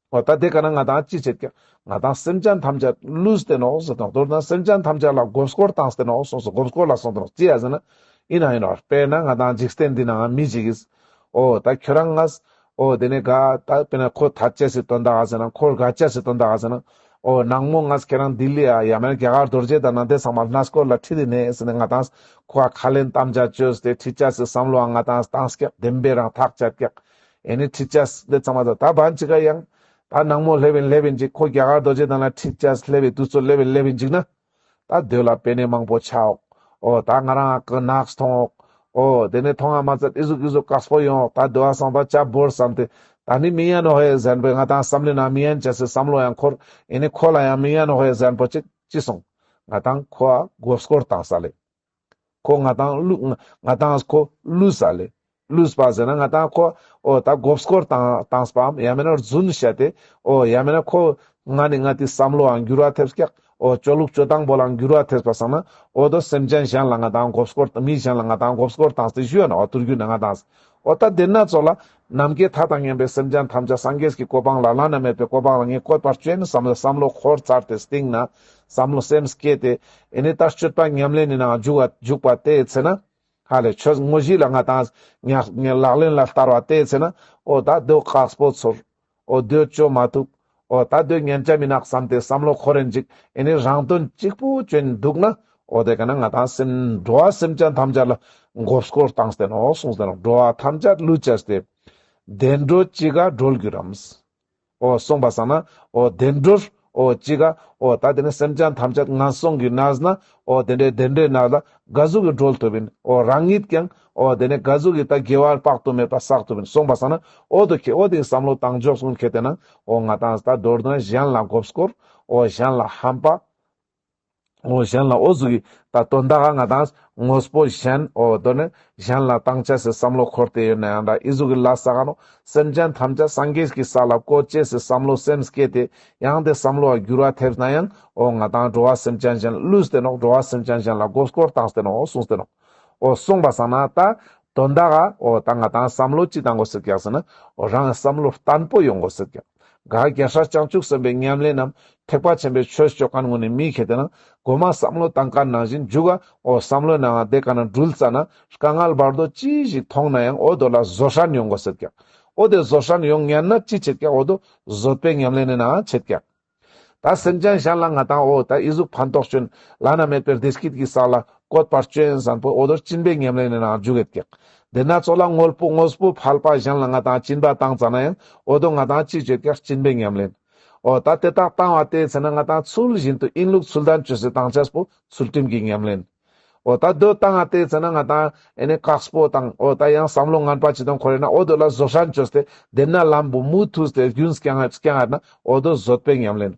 འོ་ད་དེ་ག་ན་ང་དང་ཅི་བྱེད་ཀྱག་ང་དང་སེམས་ཅན་ཐམས་ཅད་བསླུས་ཏེ་ནོག་ཟེར་དང་མདོར་ན་སེམས་ཅན་ཐམས་ཅད་ལ་མགོ་སྐོར་བཏང་སྟེ་ནོག་གསུངས་སོ། མགོ་སྐོར་ལ་སོང་སྟེ་ནོག་ཅི་ཡ་ཟེར་ན། ཡིན་ན་ཡིན་ནོག་དཔེར་ན་ང་དང་འཇིག་རྟེན་འདི་ནང་མི་ཅིག་གིས། འོ་ད་ཁྱོད་རང་ངས། འོ་དེ་ནས་ག་ད་དཔེར་ན་ཁོ་ཐད་ཅེས་སི་དོན་དག་ག་ཟེར་ན། ཁོ་དགའ་ཅེས་སི་དོན་དག་ག་ཟེར་ན། འོ་ནངས་མོ་ངས་ཁྱེད་རང་ལྡི་ལི་ཡ་ཡ་མེད་རྒྱ་གར་རྡོ་རྗེ་གདན་ན་དེ་ཚང་མ་གནས་སྐོར་ལ་ཁྲིད་དེ་ནས་ཟེར་ནས་ང་དང་ཁོ་ཁ་ལན་དམ་བཅའ་བཅོས་ཏེ་ཁྲིད་ཅེས་སི་བསམ་བློ་ང་དང་བཏང་ཀྱག་བདེན་པའི་རང་ཐག་བཅད་ཀྱག་ཨེ་ནི་ཁྲིད་ཅེས་དེ་ཚང་མ་ད་ད་བན་ཅིག་ག་ཡང་། ད་ནངས་མོ་སླེབས་ཡིན་སླེབས་ཡིན་ཅིག་ཁོ་རྒྱ་གར་རྡོ་རྗེ་གདན་ལ་ཁྲིད་ཅེས་སླེབས་ཡིན་དུས་ཚོད་སླེབས་ཡིན་སླེབས་ཡིན་ཅིག་ན། ད་དེ་ལ་པེ་ནེ་མང་པོ་ཆའོ། འོ་ད་ང་རང་གི་ནགས་མཐོང་འོག་འོ་དེ་ནས་མཐོང་ང་མ་ཚད་ཨི་ཟུག་ཨི་ཟུག་དཀགས་པོ་ཡོང་འོག་ད་དེ་བ་སང་ད་ཅ་བོར་བསམ་སྟེ། ད་ནི་མི་ཡན་ནོག་ཧེ་ཟེར་པའི་ང་དང་བསམ་བློ་ན་མི་ཡན་ཅེས་སི་བསམ་བློ་ཡང་འཁོར། ཨེ་ནི་ཁོ་ལ་ཡང་མི་ཡན་ནོག་ཧེ་ཟེར་པོ་ཅིག་ཅི་སོང་། ང་དང་ཁོ་ཨ་མགོ་སྐོར་བཏང་ས་ལེ། ཁོ་ང་དང་བསླུ་ང་དང་ཁོ་བསླུས་ས་ལེ། བསླུས་པ་ཟེར་ན་ང་དང་ཁོ་འོ་ད་མགོ་སྐོར་བཏང་བཏང་སྤམ་ཡང་མིན་ན་རྫུན་བཤད་དེ། འོ་ཡང་མིན་ན་ཁོ་ང་ནི་ང་དེ་བསམ་བློའང་འགྱུར་བ་ཐེབས་ཀྱག་འོ་ཅོ་ལུགས་ཅོ་སྟངས་པོ་ལའང་འགྱུར་བ་ཐེབས་པ་སང་ན། འོ་དོ་སེམས་ཅན་གཞན་ལ་ང་དང་མགོ་སྐོར་མི་གཞན་ལ་ང་དང་མགོ་སྐོར་བཏང་སྟེ་ཞུ་ཡ་ན་འོ་ཐུར་རྒྱུ་ན་ང་དང་། འོ་ད་དེ་ན་ཚོ་ལ་ནམ་མཁའི་མཐའ་དང་མཉམ་པའི་སེམས་ཅན་ཐམས་ཅད་སངས་རྒྱས་ཀྱི་གོ་འཕང་ལ་བླ་ན་མེད་པའི་གོ་འཕང་ལ་ངས་བཀོད་པར་བཅོ་ཡིན་བསམ་བློ་བསམ་བློ་འཁོར་ཚར་ཏེ་སྟིང་ན་བསམ་བློ་སེམས་བསྐྱེད་དེ། ཨེ་ནི་ད་སྤྱོད་པ་ཉམས་ལེན་ནི་ནང་འཇུག་པ་འཇུག་པ་དེའི་ཚེ་ན། ཧ་ལས་ཆོས་དངོས་གཞི་ལ་ང་དང་ཉག་ཉག་ལག་ལེན་ལ་བསྟར་བ་དེའི་ཚེ་ན། འོ་ད་དེ་དཀགས་པོ་ཚོར། འོ་དེ་ཅོ་མ་ཐུབ། འོ་ད་དེ་ཉན་ཆ་མི་ནོག་བསམ་སྟེ་བསམ་བློ་འཁོར་རན་ཅིག་ཨེ་ནི་རང་དོན་གཅིག་པུ་ཅོ་ཡིན་འདུག་ན། འོ་དེ་ག་ན་ང་དང་སེམས་འགྲོ་བ་སེམས་ཅན་ཐམས་ཅད་ལ་མགོ་སྐོར་བཏང་སྟེ་ནོག་གསུངས་ཏེ་ནོག་འགྲོ་བ་ཐམས་ཅད་བསླུས་བྱས་ཏེ། བདེ་འགྲོ་ཅི་ག་སྒྲོལ་འགྱུར་རམ། འོ་གསུངས་པ་སང་ན། འོ་བདེ་འགྲོར། འོ་ཅི་ག་འོ་ད་དེ་ནི་སེམས་ཅན་ཐམས་ཅད་ངན་སོང་གི་གནས་ན། འོ་དེ་འདྲའི་བདེ་འདྲའི་གནས་ལ་ག་ཟུག་གི་སྒྲོལ་ཐུབ་ཡིན། འོ་རང་ཉིད་ཀྱང་འོ་དེ་ནི་ག་ཟུག་གི་ད་དགེ་བ་དཔག་ཏུ་མེད་པ་བསགས་ཐུབ་ཡིན་གསུངས་པ་སང་ན། འོ་དོ་ཁེ་འོ་དེ་བསམ་བློ་བཏང་འཇོག་གསུངས་ཁེ་དེ་ན། འོ་ང་དང་ད་མདོར་ན་གཞན་ལ་མགོ་སྐོར། འོ་གཞན་ལ་ཧམ་པ། འོ་གཞན་ལ་འོ་ཟུག་གི་ད་དོན་དག་ག་ང་དང་དངོས་པོ་གཞན་འོ་དོ་ནི་གཞན་ལ་བཏང་ཆ་སི་བསམ་བློ་འཁོར་ཏེ་ཡོད་ན་ཡང་འདྲ་ཨི་ཟུག་གི་ལ་ས་ག་ནོག་སེམས་ཅན་ཐམས་ཅད་སངས་རྒྱས་ཀྱི་ས་ལ་བཀོད་ཅེས་སི་བསམ་བློ་སེམས་བསྐྱེད་དེ་ཡང་དེ་བསམ་བློ་བ་འགྱུར་བ་ཐེབས་ན་ཡང་འོ་ང་དང་འགྲོ་བ་སེམས་ཅན་གཞན་བསླུས་ཏེ་ནོག་འགྲོ་བ་སེམས་ཅན་གཞན་ལ་མགོ་སྐོར་བཏང་སྟེ་ནོག་འོ་གསུངས་ཏེ་ནོག་འོ་གསུངས་པ་སང་ན་ད་དོན་དག་ག་འོ་ད་ང་དང་བསམ་བློ་ཅི་བཏང་དགོས་ཟེར་ཀྱག་ཟེར་ན། འོ་རང་བསམ་བློ་བརྟན་པོ་ཡོང་དགོས་ཟེར་ཀྱག་ག་རྒྱལ་སྲས་བྱང་ཆུབ་སེམས་དཔའི་ཉམས་ལེན་ནམ་ཐེག་པ་ཆེན་པོའི་ཆོས་སྤྱོད་མཁན་ངོ་ནི་མི་ཁེ་དེ་ན་གོ་མ་བསམ་བློ་བཏང་མཁན་ནང་བཞིན་འཇུག་ག་འོ་བསམ་བློའི་ནང་ང་དེ་ག་ན་འགྲུལ་ཙ་ན་དཀའ་ངལ་བར་དོ་ཅི་ཞིག་མཐོང་ན་ཡང་འོ་དོ་ལ་བཟོད་བསྲན་ཡོང་དགོས་ཟེར་ཀྱག་འོ་དེ་བཟོད་བསྲན་ཡོང་ཉན་ན་ཅི་བྱེད་ཀྱག་འོ་དོ་བཟོད་པའི་ཉམས་ལེན་ནི་ནང་ང་བྱེད་ཀྱག་ད་སེམས་ཅན་གཞན་ལ་ང་དང་འོ་ད་ཨི་ཟུག་ཕན་ཐོགས་ཅོ་ཡིན་བླ་ན་མེད་པའི་བདེ་སྐྱིད་ཀྱི་ས་ལ་བཀོད་པར་ཅོ་ཡིན་བསམ་པོ་འོ་དོ་སྦྱིན་པའི་ཉམས་ལེན་ནི་ནང་ང་འཇུག་ཡོད་ཀྱག་དེ་ན་ཚོ་ལ་དངོས་པོ་དངོས་པོ་ཕལ་པ་གཞན་ལ་ང་དང་སྦྱིན་པ་བཏང་ཙ་ན་ཡང་འོ་དོ་ང་དང་ཅི་ཅོ་ཡོད་ཀྱག་སྦྱིན་པའི་ཉམས་ལེན། འོ་ད་དེ་དག་བཏང་བ་དེའི་ཚེ་ན་ང་དང་ཚུལ་བཞིན་དུ་ཡིན་ལུགས་ཚུལ་ལྡན་ཅོས་སེ་བཏང་ཆས་པོ་ཚུལ་ཁྲིམས་ཀྱི་ཉམས་ལེན། འོ་ད་དོ་བཏང་བ་དེའི་ཚེ་ན་ང་དང་ཨེ་ནི་དཀགས་པོ་དང་འོ་ད་ཡང་བསམ་བློ་ངན་པ་ཅི་དང་འཁོར་ཡོད་ན་འོ་དོ་ལ་བཟོད་བསྲན་ཅོས་ཏེ་དེ་ན་ལམ་པོ་མུ་མཐུད་དེ་རྒྱུན་བསྐྱང་ཡོད་ན་འོ་དོ་བཟོད་པའི་ཉམས་ལེན།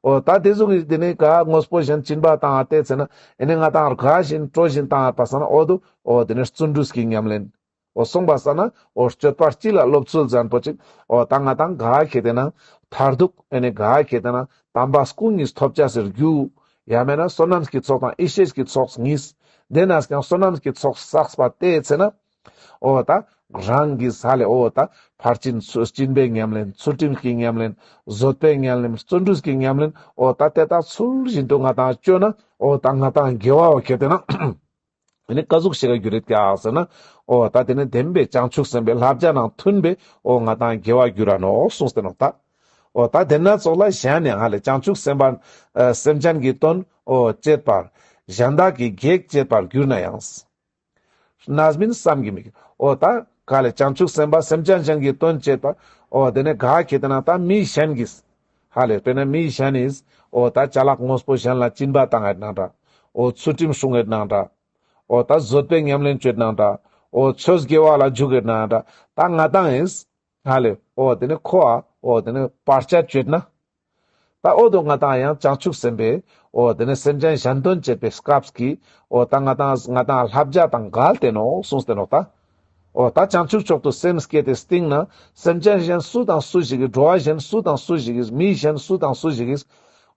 འོ་ད་དེ་ཟུག་གི་དེ་ནས་ག་དངོས་པོ་གཞན་སྦྱིན་པ་བཏང་ང་བལྟས་ཚེ་ན་ཨེ་ནི་ང་ཏང་དགའ་བཞིན་སྤྲོ་བཞིན་བཏང་ང་པ་སང་ན་འོ་དུ་འོ་དེ་ནས་བརྩོན་འགྲུས་ཀྱི་ཉམས་ལེན། འོ་སོང་པ་སང་ན་འོ་སྤྱོད་པ་སྤྱི་ལ་སློབ་ཚུལ་ཟེར་མཁན་པོ་ཅིག་འོ་ད་ང་ཏང་ག་ཁེ་ཏེ་ན་མཐར་ཐུག་ཨེ་ནི་ག་ཁེ་ཏེ་ན་དམ་པ་སྐུ་གཉིས་ཐོབ་བྱ་ཟེར་རྒྱུ། ཡང་མེད་ན་བསོད་ནམས་ཀྱི་ཚོགས་དང་ཡེ་ཤེས་ཀྱི་ཚོགས་གཉིས། དེ་ནས་ཀྱང་བསོད་ནམས་ཀྱི་ཚོགས་བསགས་པ་བལྟས་ཚེ་ན། འོ་ད་རང་གི་ས་ལས་འོ་ད་ཕར་ཕྱིན་ཚུ་སྦྱིན་པའི་ཉམས་ལེན། ཚུལ་ཁྲིམས་ཀྱི་ཉམས་ལེན། བཟོད་པའི་ཉམས་ལེན། བརྩོན་འགྲུས་ཀྱི་ཉམས་ལེན། འོ་ད་དེ་དག་ཚུལ་བཞིན་དུ་ང་ཏང་སྤྱོད་ན་འོ་ད་ང་ཏང་དགེ་བའོ་ཁེ་ཏེ་ན། ཨེ་ནི་ཀ་ཟུག་ཞིག་ག་འགྱུར་རེད་ཀྱག་ཟེར་ན། འོ་ད་དེ་ནི་བདེན་པའི་བྱང་ཆུབ་སེམས་དཔའི་བསླབ་བྱ་ནང་མཐུན་པའི་འོ་ང་ཏང་དགེ་བ་འགྱུར་ར་ནོག་གསུངས་ཏེ་ནོག་ད། འོ་ད་དེ་ན་ཙོགས་ལ་གཞན་ནི་ཧ་ལས་བྱང་ཆུབ་སེམས་དཔའ་ཨ་སེམས་ཅན་གྱི་དོན་འོ་བྱེད་པར་གཞན་དག་གི་གེགས་བྱེད་པར་གྱུར་ན་ཡང་། རྣམ་སྨིན་བསམ་གྱིས་མི་ཁྱབ། འོ་ད་ག་ལས་བྱང་ཆུབ་སེམས་དཔའ་སེམས་ཅན་གཞན་གྱི་དོན་བྱེད་པ། འོ་དེ་ནས་ག་ཁེ་ཏེ་ན་ད་མི་གཞན་གྱིས། ཧ་ལས་དཔེར་ན་མི་གཞན་ནིས་འོ་ད་ཅ་ལག་དངོས་པོ་གཞན་ལ་སྦྱིན་པ་བཏང་ཡོད་ནང་འདྲ། འོ་ཚུལ་ཁྲིམས་སྲུང་ཡོད་ནང་འདྲ། འོ་ད་བཟོད་པའི་ཉམས་ལེན་བྱེད་ནང་འདྲ། འོ་ཆོས་དགེ་བ་ལ་འཇུག་ཡོད་ནང་འདྲ། ད་ང་ཏང་ཡིས་ཧ་ལས་འོ་དེ་ནས་ཁོ་ཨ་འོ་དེ་ནས་བར་ཆད་བྱེད་ན། ད་འོ་དོ་ང་ཏང་ཡང་བྱང་ཆུབ་སེམས་དཔའི་འོ་དེ་ནས་སེམས་ཅན་གཞན་དོན་བྱེད་པའི་སྐབས་ཀྱི་འོ་ད་ང་ཏང་ང་ཏང་བསླབ་བྱ་དང་འགལ་ཏེ་ནོག་གསུངས་ཏེ་ནོག་ད། འོ་ད་བྱང་ཆུབ་མཆོག་ཏུ་སེམས་བསྐྱེད་དེ་སྟིང་ན་སེམས་ཅན་གཞན་སུ་དང་སུ་ཞིག་གིས་འགྲོ་བ་གཞན་སུ་དང་སུ་ཞིག་གིས་མི་གཞན་སུ་དང་སུ་ཞིག་གིས་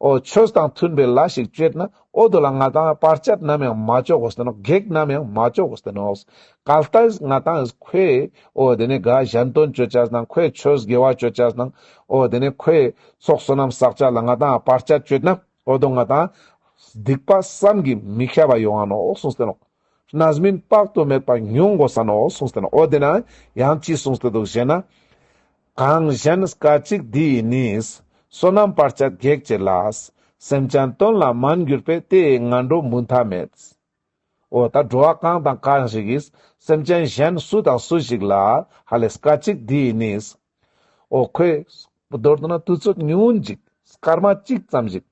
འོ་ཆོས་དང་མཐུན་པའི་ལས་ཤིག་བྱེད་ན་འོ་དོ་ལ་ང་ཏང་བར་ཆད་ནམ་ཡང་མ་བཅོ་དགོས་ཏེ་ནོག། གེགས་ནམ་ཡང་མ་བཅོ་དགོས་ཏེ་ནོག། གལ་ཏེ་ང་ཏང་ཁོས་འོ་དེ་ནས་ག་གཞན་དོན་བཅོ་བྱ་ནང་ཁོས་ཆོས་དགེ་བ་བཅོ་བྱ་ནང་འོ་དེ་ནས་ཁོས་ཚོགས་བསོད་ནམས་བསགས་བྱ་ལ་ང་ཏང་བར་ཆད་བཅོས་ན་འོ་དོ་ང་ཏང་སྡིག་པ་བསམ་གྱིས་མི་ཁྱབ་པ་ཡོང་ང་ནོག་གསུངས་ཏེ་ནོག། རྣམ་སྨིན་དཔག་ཏུ་མེད་པ་མྱོང་དགོས་ས་ནོག་གསུངས་ཏེ་ནོག། འོ་དེ་ན་ཡང་ཅི་གསུངས་ཏེ་འདུག་ཞེ་ན། གང་གཞན་སྐད་ཅིག་འདི་ཡིས་ནི། བསོད་ནམས་བར་ཆད་གེགས་བྱེད་ལ། སེམས་ཅན་དོན་ལ་མ་གྱུར་པས་དེ་ཡི་ངན་འགྲོ་མུ་མཐའ་མེད། འོ་ད་འགྲོ་བ་གང་དང་གང་ཞིག་གིས་སེམས་ཅན་གཞན་སུ་དང་སུ་ཞིག་ལ་ཧ་ལས་སྐད་ཅིག་འདི་ཡིས་ནི། འོ་ཁོས་མདོར་བསྡུ་ན་དུས་ཚོད་ཉུང་ངུན་ཅིག་སྐར་མ་གཅིག་ཙམ་ཞིག་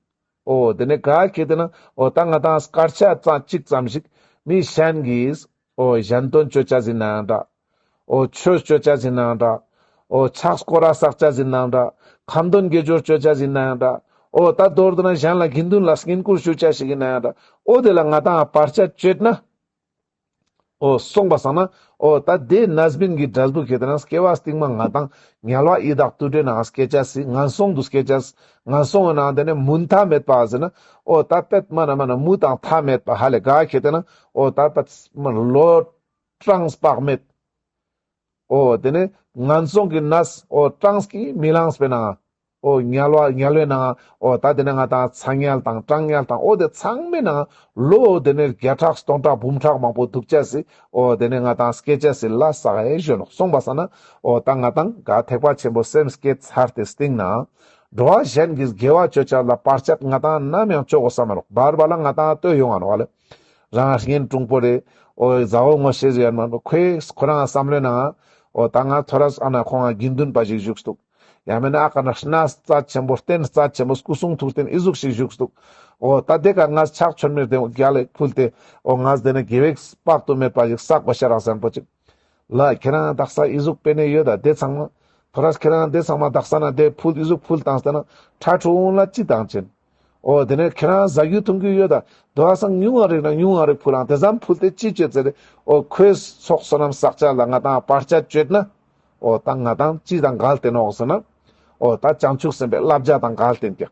འོ་དེ་ནས་ག་ཁེ་ཏེ་ན་འོ་ད་ང་ཏང་སྐར་ཆ་ཙམ་གཅིག་ཙམ་ཞིག་མི་གཞན་གྱིས་འོ་གཞན་དོན་བཅོ་བྱ་ཟིན་ནའང་འདྲ། འོ་ཆོས་བཅོ་བྱ་ཟིན་ནའང་འདྲ། འོ་ཕྱག་སྐོར་ར་བསགས་བྱ་ཟིན་ནའང་འདྲ། ཁ་འདོན་དགེ་སྦྱོར་བཅོ་བྱ་ཟིན་ནའང་འདྲ། འོ་ད་མདོར་བསྡུ་ན་གཞན་ལ་དགེ་འདུན་ལ་བསྙེན་བཀུར་ཞུ་བྱ་ཞིག་ཡིན་ནའང་འདྲ། འོ་དེ་ལ་ང་ཏང་བར་ཆད་བཅོས་ན། འོ་སོང་པ་སང་ན་འོ་ད་དེ་རྣམ་སྨིན་གྱི་འབྲས་བུ་ཁེ་ཏེ་ན་སྐྱེ་བ་སྟིང་མ་ང་ཏང་དམྱལ་བ་ཡི་དྭགས་དུད་འགྲོའི་ནང་སྐྱེ་བྱ་སི་ངན་སོང་དུ་སྐྱེ་བྱ་སི་ངན་སོང་གི་ནང་དེ་ནས་མུ་མཐའ་མེད་པ་ཟེར་ན་འོ་ད་པད་མ་ན་མ་ན་མུ་དང་མཐའ་མེད་པ་ཧ་ལས་ག་ཁེ་ཏེ་ན་འོ་ད་པད་མ་ལོ་གྲངས་དཔག་མེད། འོ་དེ་ནས་ངན་སོང་གི་གནས་འོ་གྲངས་ཀྱིས་མི་ལངས་པའི་ནང་འོ་དམྱལ་བ་དམྱལ་བའི་ནང་འོ་ད་དེ་ནས་ང་ཏང་ཚ་དམྱལ་དང་གྲང་དམྱལ་དང་འོ་དེ་ཚང་མའི་ནང་ལོ་དེ་ནས་བརྒྱ་ཕྲག་སྟོང་ཕྲག་འབུམ་ཕྲག་མང་པོ་འདུག་བྱ་སི་འོ་དེ་ནས་ང་ཏང་སྐྱེ་བྱ་སི་ལ་བསགས་ཡས་ཞུ་ནོག། སོང་པ་སང་ན་འོ་ད་ང་ཏང་ག་ཐེག་པ་ཆེན་པོ་སེམས་བསྐྱེད་ཚར་ཏེ་སྟིང་ན་འགྲོ་བ་གཞན་གྱིས་དགེ་བ་བཅོ་བྱ་ལ་བར་ཆད་ང་ཏང་ནམ་ཡང་བཅོ་དགོས་ས་མ་ནོག། བར་བར་ལ་ང་ཏང་ལྟོས་ཡོང་ང་ནོག་ལེ། རང་གཉེན་དྲུང་པོ་རེ། འོ་ཟ་འོ་ངོ་ཤེས་ཡོད་མ་ནོག། ཁོས་ཁོ་རང་བསམ་བློའི་ནང་འོ་ད་ང་ཐོ་རས་ཨ་ན་ཁོང་ང་དགེ་འདུན་པ་ཞིག་བཞུགས་འདུག། ཡང་མེད་ན་ཨ་ཀ་ན་གནས་རྩ་ཆེན་པོ་རྟེན་རྩ་ཆེན་པོ་སྐུ་གསུང་ཐུགས་རྟེན་ཨི་ཟུག་ཞིག་བཞུགས་འདུག། འོ་ད་དེ་ཀ་ང་ཕྱག་མཆོད་མེ་དེ་རྒྱ་ལ་ཕུལ་ཏེ་འོ་ང་དེ་ནས་དགེ་བའི་དཔག་ཏུ་མེད་པ་ཞིག་བསགས་པ་ཤ་རག་ཟེར་པོ་ཅིག། ལ་ཁྱེད་རང་དག་ས་ཨི་ཟུག་པེ་ནེ་ཡོད་ད་དེ་ཚང་མ། ཐོ་རས་ཁྱེད་རང་དེ་ཚང་མ་དག་ས་ན་དེ་ཕུལ་ཨི་ཟུག་ཕུལ་བཏང་སྟེ་ན་ཁྲ་ཁྲོ་འོང་ལ་ཅི་བཏང་ཅན། འོ་དེ་ནས་ཁྱེད་རང་ཟ་རྒྱུ་འཐུང་རྒྱུ་ཡོད་ད་དོ་ཨ་སང་ཉུང་ང་རིག་ན་ཉུང་ང་རིག་ཕུལ་ལང་དེ་ཙམ་ཕུལ་ཏེ་ཅི་བྱེད་ཟེར་རེ། འོ་ཁོས་ཚོགས་བསོད་ནམས་བསགས་བྱ་ལ་ང་ཏང་བར་ཆད་བཅོས་ན། འོ་ད་ང་ཏང་ཅི་དང་འགལ་ཏེ་ནོག་ཟེར་ན། འོ་ད་བྱང་ཆུབ་སེམས་དཔའི་བསླབ་བྱ་དང་འགལ་ཏེན་ཀྱག།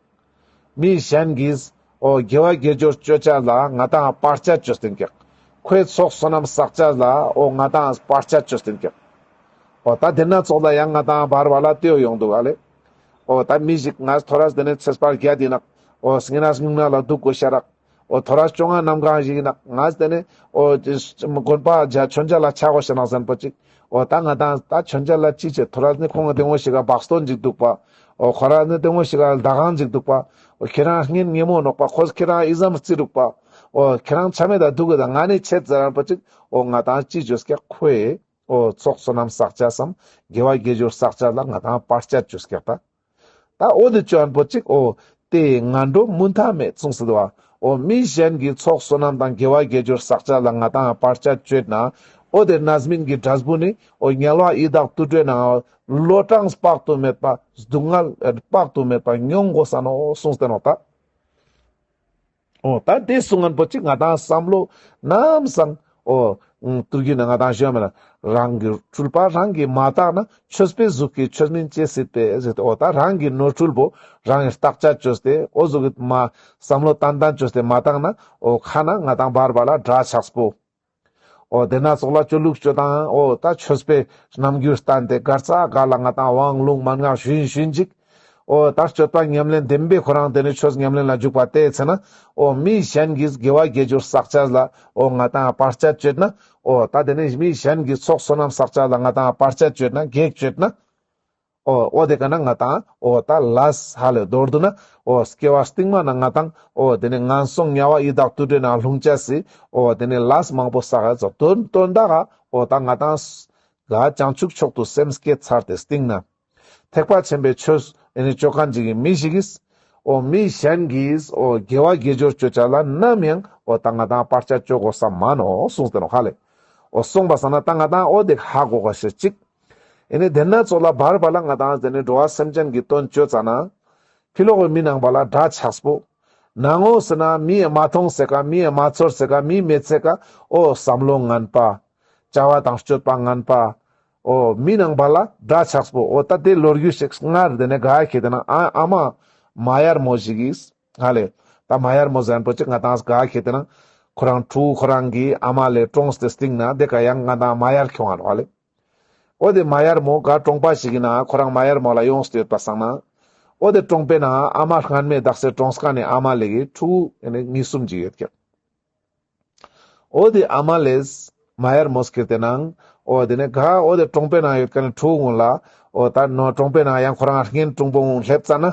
མི་གཞན་གྱིས་འོ་དགེ་བ་དགེ་སྦྱོར་བཅོ་བྱ་ལ་ང་ཏང་བར་ཆད་བཅོས་ཏེན་ཀྱག། ཁོའི་ཚོགས་བསོད་ནམས་བསགས་བྱ་ལ་འོ་ང་ཏང་བར་ཆད་བཅོས་ཏེན་ཀྱག། འོ་ད་དེ་ན་ཚོགས་ལ་ཡང་ང་ཏང་བར་བར་ལ་ལྟོས་ཡོང་འདུག་ཨ་ལེ། འོ་ད་མི་ཞིག་ང་ཐོ་རས་དེ་ནས་ཚེས་པ་བརྒྱད་ཡིན་ན་འོ་སྙུང་གནས་སྙུང་གནས་ལ་འདུག་དགོས་ཤ་རག། འོ་ཐོ་རས་བཅོ་ལྔ་གནམ་གང་ཞིག་ཡིན་ན་ང་དེ་ནས་འོ་དགོན་པ་མཆོད་མཇལ་ལ་ཆ་དགོས་ཤ་ན་ཟེར་པོ་ཅིག། འོ་ད་ང་ཏང་ད་མཆོད་མཇལ་ལ་ཅི་བྱེད། ཐོ་རས་ནི་ཁོང་དེ་ངོ་ཞིག་ག་བག་སྟོན་ཅིག་འདུག་པ། འོ་ཁོ་ར་ནི་དེ་ངོ་ཞིག་ག་ཟླ་གང་ཅིག་འདུག་པ། འོ་ཁྱེད་རང་གཉེན་ཉེ་མོ་ནོག་པ། ཁོ་ཁྱེད་རང་ཨི་ཙམ་རྩི་རུག་པ། འོ་ཁྱེད་རང་ཆ་མེད་ད་འདུག་གི་ད་ང་ནི་ཆེད་ཟེར་རན་པོ་ཅིག། འོ་ང་ཏང་ཅི་བཅོས་ཀྱག་ཁོས། འོ་ཚོགས་བསོད་ནམས་བསགས་བྱ་སམ་དགེ་བ་དགེ་སྦྱོར་བསགས་བྱ་ལ་ང་ཏང་བར་ཆད་བཅོས་ཀྱག་ད། ད་འོ་དེ་བཅོ་ཨན་པོ་ཅིག་འོ་དེ་ངན་འགྲོ་མུ་མཐའ་མེད་གསུངས་སུ་འདུག་བ། འོ་མི་གཞན་གྱི་ཚོགས་བསོད་ནམས་དང་དགེ་བ་དགེ་སྦྱོར་བསགས་བྱ་ལ་ང་ཏང་བར་ཆད་བཅོས་ན། འོ་དེ་རྣམ་སྨིན་གྱི་འབྲས་བུ་ནི་འོ་དམྱལ་བ་ཡི་དྭགས་དུད་འགྲོའི་ནང་ལོ་གྲངས་དཔག་ཏུ་མེད་པ་སྡུག་བསྔལ་དཔག་ཏུ་མེད་པ་མྱོང་དགོས་ས་ནོག་གསུངས་ཏེ་ནོག་ད། འོ་ད་དེ་གསུང་ངན་པོ་ཅིག་ང་དང་བསམ་བློ་ནམ་སང་འོ་ཏུར་གི་ན་ང་དང་ཞུ་མེད་ན། རང་གི་སྤྲུལ་པ་རང་གིས་མ་བཏགས་ན། ཆོས་པའི་གཟུགས་ཀྱིས་ཆོས་མིན་ཅི་སྲིད་པས་ཟེར་ཏེ། འོ་ད་རང་གི་ནོར་འཁྲུལ་པོ་རང་གིས་བརྟག་དཔྱད་བཅོས་ཏེ་འོ་གཟུགས་ཀྱི་མ་བསམ་བློ་ཏན་ཏན་བཅོས་ཏེ་མ་བཏང་ན། འོ་ཁ་ན་ང་དང་བར་བར་ལ་དགྲ་ཆགས་པོ། འོ་དེ་ན་ཙོགས་ལ་སྤྱོད་ལུགས་སྤྱོད་སྟངས་འོ་ད་ཆོས་པའི་རྣམ་འགྱུར་བསྟན་ཏེ་གར་ས་ག་ལ་ང་དང་དབང་ལུང་མན་ངག་ཞུ་ཡིན་ཞུ་ཡིན་ཅིག་འོ་ད་སྤྱོད་པ་ཉམས་ལེན་བདེན་པའི་ཁོ་རང་དེ་ནི་ཆོས་ཉམས་ལེན་ལ་འཇུག་པ་དེ་ཚེ་ན། འོ་མི་གཞན་གྱིས་དགེ་བ་དགེ་སྦྱོར་བསགས་ཅེས་ལ་འོ་ང་དང་བར་ཆད་གཅོད་ན། འོ་ད་དེ་ནི་མི་གཞན་གྱིས་ཚོགས་བསོད་ནམས་བསགས་ཅེས་ལ་ང་དང་བར་ཆད་གཅོད་ན་གེགས་གཅོད་ན། འོ་འོ་དེ་ཀ་ན་ང་དང་འོ་ད་ལས་ཧ་ལས་མདོར་བསྡུ་ན་འོ་སྐྱེ་བ་སྟིང་མ་ན་ང་དང་འོ་དེ་ནི་ངན་སོང་དམྱལ་བ་ཡི་དྭགས་དུད་འགྲོའི་ནང་ལྷུང་ཅེས་སི་འོ་དེ་ནི་ལས་མང་པོ་བསགས་ཡ་ཙོགས་དོན་དོན་དག་ག་འོ་ད་ང་དང་ག་བྱང་ཆུབ་མཆོག་ཏུ་སེམས་བསྐྱེད་ཚར་ཏེ་སྟིང་ན། ཐེག་པ་ཆེན་པོའི་ཆོས་ཨེ་ནི་ཅོ་མཁན་ཅིག་གི་མི་ཞིག་གིས་འོ་མི་གཞན་གྱིས་འོ་དགེ་བ་དགེ་སྦྱོར་ཅོ་ཅེས་ལ་ནམ་ཡང་འོ་ད་ང་དང་བར་ཆད་ཅོ་དགོས་ས་མ་ནོག་གསུངས་ཏེ་ནོག་ཧ་ལེ། འོ་གསུངས་པ་སང་ན་ད་ང་དང་འོ་དེ་ཧ་གོ་ག་ཤེས་ཅིག་ཨེ་ནི་དེ་ན་ཙོགས་ལ་བར་བར་ལ་ང་དང་དེ་ནི་འགྲོ་བ་སེམས་ཅན་གྱི་དོན་ཅོ་ཙ་ན། ཕི་ལོག་གི་མི་ནང་པ་ལ་དགྲ་ཆགས་པོ། ནང་ངོ་ཟེར་ན་མི་ཡ་མ་མཐོང་སེ་ཀ་མི་ཡ་མ་ཚོར་སེ་ཀ་མི་མེད་སེ་ཀ་འོ་བསམ་བློ་ངན་པ། བྱ་བ་དང་སྤྱོད་པ་ངན་པ། འོ་མི་ནང་པ་ལ་དགྲ་ཆགས་པོ། འོ་ད་དེ་ལོ་རྒྱུས་ཤིག་སྔར་དེ་ནས་ག་ཁེ་དེ་ན་ཨ་ཨ་མ་མ་ཡར་མོ་ཞིག་གིས་ཧ་ལེ། ད་མ་ཡར་མོ་ཟེར་མཁན་པོ་ཅིག་ང་དང་ག་ཁེ་དེ་ན་ཁོ་རང་ཕྲུ་གུ་ཁོ་རང་གི་ཨ་མ་ལས་གྲོངས་ཏེ་སྟིང་ན་དེ་ཀ་ཡང་ང་དང་མ་ཡར་ཁྱོང་ང་ནོག་ཧ་ལེ། འོ་དེ་མ་ཡར་མོ་ག་གྲོང་པ་ཞིག་གི་ནང་ཁོ་རང་མ་ཡར་མོ་ལ་ཡོངས་ཏེ་ཡོད་པ་སང་ན། འོ་དེ་གྲོང་པའི་ནང་ཨ་མ་སྔན་མའི་དག་སེ་གྲོངས་མཁན་ནི་ཨ་མ་ལེ་གི་ཕྲུ་གུ་ཨེ་ནི་གཉིས་གསུམ་ཅིག་ཡོད་ཀྱག་འོ་དེ་ཨ་མ་ལེས་མ་ཡར་མོ་སྐྱེར་ཏེ་ནང་འོ་དེ་ནས་ག་འོ་དེ་གྲོང་པའི་ནང་ཡོད་མཁན་ནི་ཕྲུ་གུ་ལ་འོ་ད་ནོ་གྲོང་པའི་ནང་ཡང་ཁོ་རང་གཉེན་དྲུང་པོ་ངུ་སླེབས་ཙ་ན།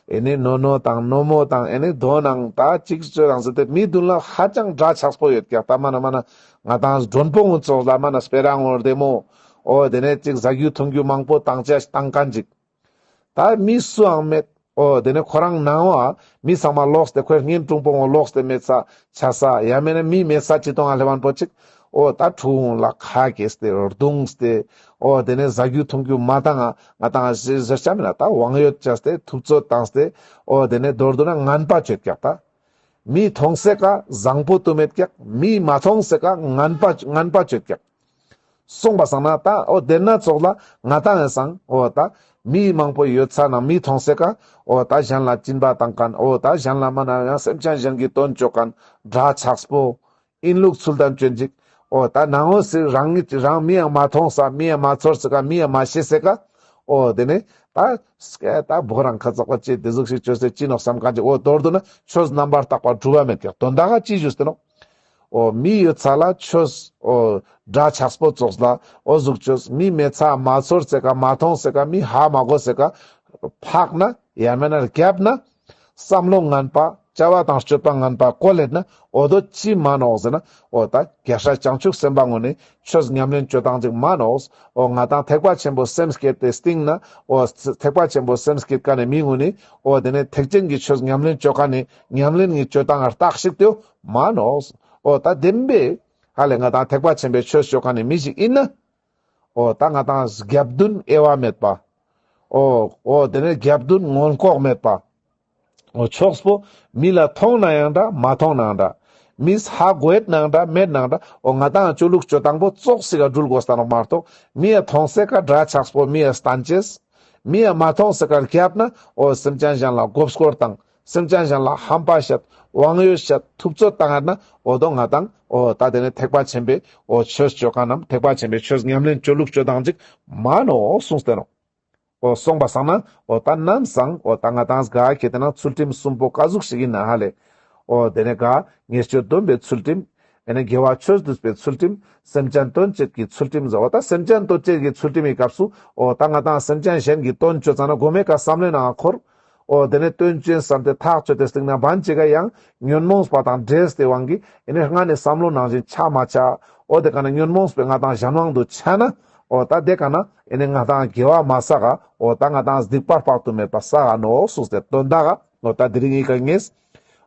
ཨེ་ནི་ནོ་ནོ་དང་ནོ་མོ་དང་ཨེ་ནི་དོ་ནང་ད་ཅིག་ཅོ་དང་ཟེར་ཏེ་མི་མདུན་ལ་ཧ་ཅང་དགྲ་ཆགས་པོ་ཡོད་ཀྱག་ད་མ་ན་མ་ན་ང་དང་མགྲོན་པོ་ངུ་ཙོགས་ལ་མ་ན་སྤེ་ར་ངོ་རྡེ་མོ། འོ་དེ་ནས་ཅིག་ཟ་རྒྱུ་འཐུང་རྒྱུ་མང་པོ་བཏང་ཅེས་བཏང་མཁན་ཅིག་ད་མི་སུའང་མེད། འོ་དེ་ནས་ཁོ་རང་ནང་བ་མི་ཚང་མ་ལོགས་ཏེ་ཁོའི་གཉེན་དྲུང་པོ་ངོ་ལོགས་ཏེ་མེད་ས་ཆ་ས་ཡ་མེད་ན་མི་མེད་ས་ཅི་ཏོང་ང་ལེབ་མཁན་པོ་ཅིག་འོ་ད་ཕྲུ་གུ་ལ་ཁ་སྐྱེས་ཏེ་རྡུངས་ཏེ། འོ་དེ་ནས་ཟ་རྒྱུ་འཐུང་རྒྱུ་མ་བཏང་ང་ང་དང་ཟེར་ཆ་མེད་ན་ད་དབང་ཡོད་བྱས་ཏེ་ཐུབ་ཚོད་བཏང་སྟེ། འོ་དེ་ནས་མདོར་བསྡུ་ན་ངན་པ་ཅོ་ཡོད་ཀྱག་ད། མི་མཐོང་སེ་ཀ་བཟང་པོ་དུ་མེད་ཀྱག་མི་མ་མཐོང་སེ་ཀ་ངན་པ་ངན་པ་ཅོ་ཡོད་ཀྱག་གསུངས་པ་སང་ན་ད་འོ་དེ་ན་ཙོགས་ལ་ང་དང་ཡང་སང་འོ་ད་མི་མང་པོ་ཡོད་ས་ན་མི་མཐོང་སེ་ཀ་འོ་ད་གཞན་ལ་སྦྱིན་པ་བཏང་མཁན། འོ་ད་གཞན་ལ་མ་ན་ཡང་སེམས་ཅན་གཞན་གྱི་དོན་ཅོ་མཁན་དགྲ་ཆགས་པོ། ཨིན་ལུགས་ཚུལ་དང་སྐྱོན་ཅིག་འོ་ད་ནང་འོ་སི་རང་ཉིད་རང་མི་ཡང་མ་མཐོང་ས་མི་ཡང་མ་ཚོར་སེ་ཀ་མི་ཡང་མ་ཤེས་སེ་ཀ་འོ་དེ་ནས་ད་སྐད་ད་བོ་རང་ཁ་ཚག་པ་ཅི་དེ་ཟུག་ཞིག་ཅོས་ཏེ་ཅི་ནོག་བསམ་མཁན་ཅིག་འོ་མདོར་བསྡུ་ན་ཆོས་རྣམ་པར་དག་པ་སྒྲུབ་པ་མེད་ཀྱག་དོན་དག་ག་ཅི་ཞུས་ཏེ་ནོག་འོ་མི་ཡོད་ས་ལ་ཆོས་འོ་དགྲ་ཆགས་པོ་ཙོགས་ལ་འོ་ཟུག་ཆོས་མི་མེད་ས་མ་ཚོར་སེ་ཀ་མ་མཐོང་སེ་ཀ་མི་ཧ་མ་གོ་སེ་ཀ་འཕགས་ན་ཡང་མེད་ན་རྒྱབ་ན་བསམ་བློ་ངན་པ་བྱ་བ་དང་སྤྱོད་པ་ངན་པ་གོ་ལེད་ན་འོ་དོ་ཅི་མ་ནོག་ཟེར་ན། འོ་ད་རྒྱལ་སྲས་བྱང་ཆུབ་སེམས་དཔའ་ངོ་ནི་ཆོས་ཉམས་ལེན་ཅོ་སྟངས་ཅིག་མ་ནོག་འོ་ང་དང་ཐེག་པ་ཆེན་པོ་སེམས་བསྐྱེད་དེ་སྟིང་ན་འོ་ཐེག་པ་ཆེན་པོ་སེམས་བསྐྱེད་མཁན་ནི་མི་ངོ་ནི་འོ་དེ་ནས་ཐེག་ཆེན་གྱི་ཆོས་ཉམས་ལེན་ཅོ་མཁན་ནི་ཉམས་ལེན་གྱི་ཅོ་སྟངས་ལ་བརྟག་ཞིག་ཏེ་མ་ནོག་འོ་ད་བདེན་པའི་ཧ་ལས་ང་དང་ཐེག་པ་ཆེན་པོའི་ཆོས་ཅོ་མཁན་ནི་མི་ཞིག་ཨིན་ན། འོ་ད་ང་དང་རྒྱབ་མདུན་དབྱེ་བ་མེད་པ། འོ་འོ་དེ་ནས་རྒྱབ་མདུན་མངོན་ལྐོག་མེད་པ། འོ་ཕྱོགས་པོ་མི་ལ་མཐོང་ནའང་འདྲ་མ་མཐོང་ནའང་འདྲ། མིས་ཧ་གོ་ཡོད་ནའང་འདྲ་མེད་ནའང་འདྲ། འོ་ང་དང་ཅོ་ལུགས་ཅོ་སྟངས་པོ་ཙོགས་ཤིག་ག་འགྲུལ་དགོས་ས་ནོག་མ་གཏོགས་མི་ཡ་མཐོང་སེ་ཀ་དགྲ་ཆགས་པོ་མི་ཡ་སྟན་ཅེས། མི་ཡ་མ་མཐོང་སེ་ཀ་རྒྱབ་ན་འོ་སེམས་ཅན་གཞན་ལ་མགོ་སྐོར་བཏང་། སེམས་ཅན་གཞན་ལ་ཧམ་པ་བཤད། དབང་ཡོད་བཤད། ཐུབ་ཚོད་བཏང་ཡོད་ན་འོ་དོ་ང་དང་འོ་ད་དེ་ནས་ཐེག་པ་ཆེན་པོའི་འོ་ཆོས་ཅོ་མཁན་ནམ་ཐེག་པ་ཆེན་པོའི་ཆོས་ཉམས་ལེན་ཅོ་ལུགས་ཅོ་སྟངས་ཅིག་མ་ནོག་གསུངས་ཏེ་ནོག་འོ་གསུངས་པ་སང་ན་འོ་ད་ནམ་སང་འོ་ད་ང་དང་ག་ཁེ་དེ་ན་ཚུལ་ཁྲིམས་གསུམ་པོ་ཀ་ཟུག་ཞིག་ཨིན་ན་ཧ་ལས། འོ་དེ་ནས་ག་ཉེས་སྤྱོད་སྡོམ་པའི་ཚུལ་ཁྲིམས། ཨེ་ནས་དགེ་བ་ཆོས་སྡུད་པའི་ཚུལ་ཁྲིམས། སེམས་ཅན་དོན་བྱེད་ཀྱི་ཚུལ་ཁྲིམས་ཟེར། འོ་ད་སེམས་ཅན་དོན་བྱེད་ཀྱི་ཚུལ་ཁྲིམས་ཀྱི་སྐབས་སུ་འོ་ད་ང་དང་སེམས་ཅན་གཞན་གྱི་དོན་ཅོ་ཙ་ན་གོ་མའི་ཀ་བསམ་བློའི་ནང་འཁོར། འོ་དེ་ནས་དོན་ཅོ་ཡིན་བསམ་སྟེ་ཐག་ཆོད་དེ་སྟིང་ན་བན་ཅིག་ག་ཡང་ཉོན་མོངས་པ་དང་འདྲེས་ཏེ་དབང་གིས་ཨེ་ནས་སྔ་ནས་བསམ་བློ་ནང་བཞིན་ཆ་མ་ཆ། འོ་དེ་ཀ་ན་ཉོན་མོངས་པའི་ང་དང་གཞན་དབང་དུ་ཆ་ན། འོ་ད་དེ་ཀ་ན་ཨེ་ནས་ང་དང་དགེ་བ་མ་བསགས་ག་འོ་ད་ང་དང་སྡིག་པ་དཔག་ཏུ་མེད་པ་བསགས་ག་ནོག་གསུངས་ཏེ་དོན་དག་ག་འོ་ད་དེ་རིང་ངི་ཀ་ངས།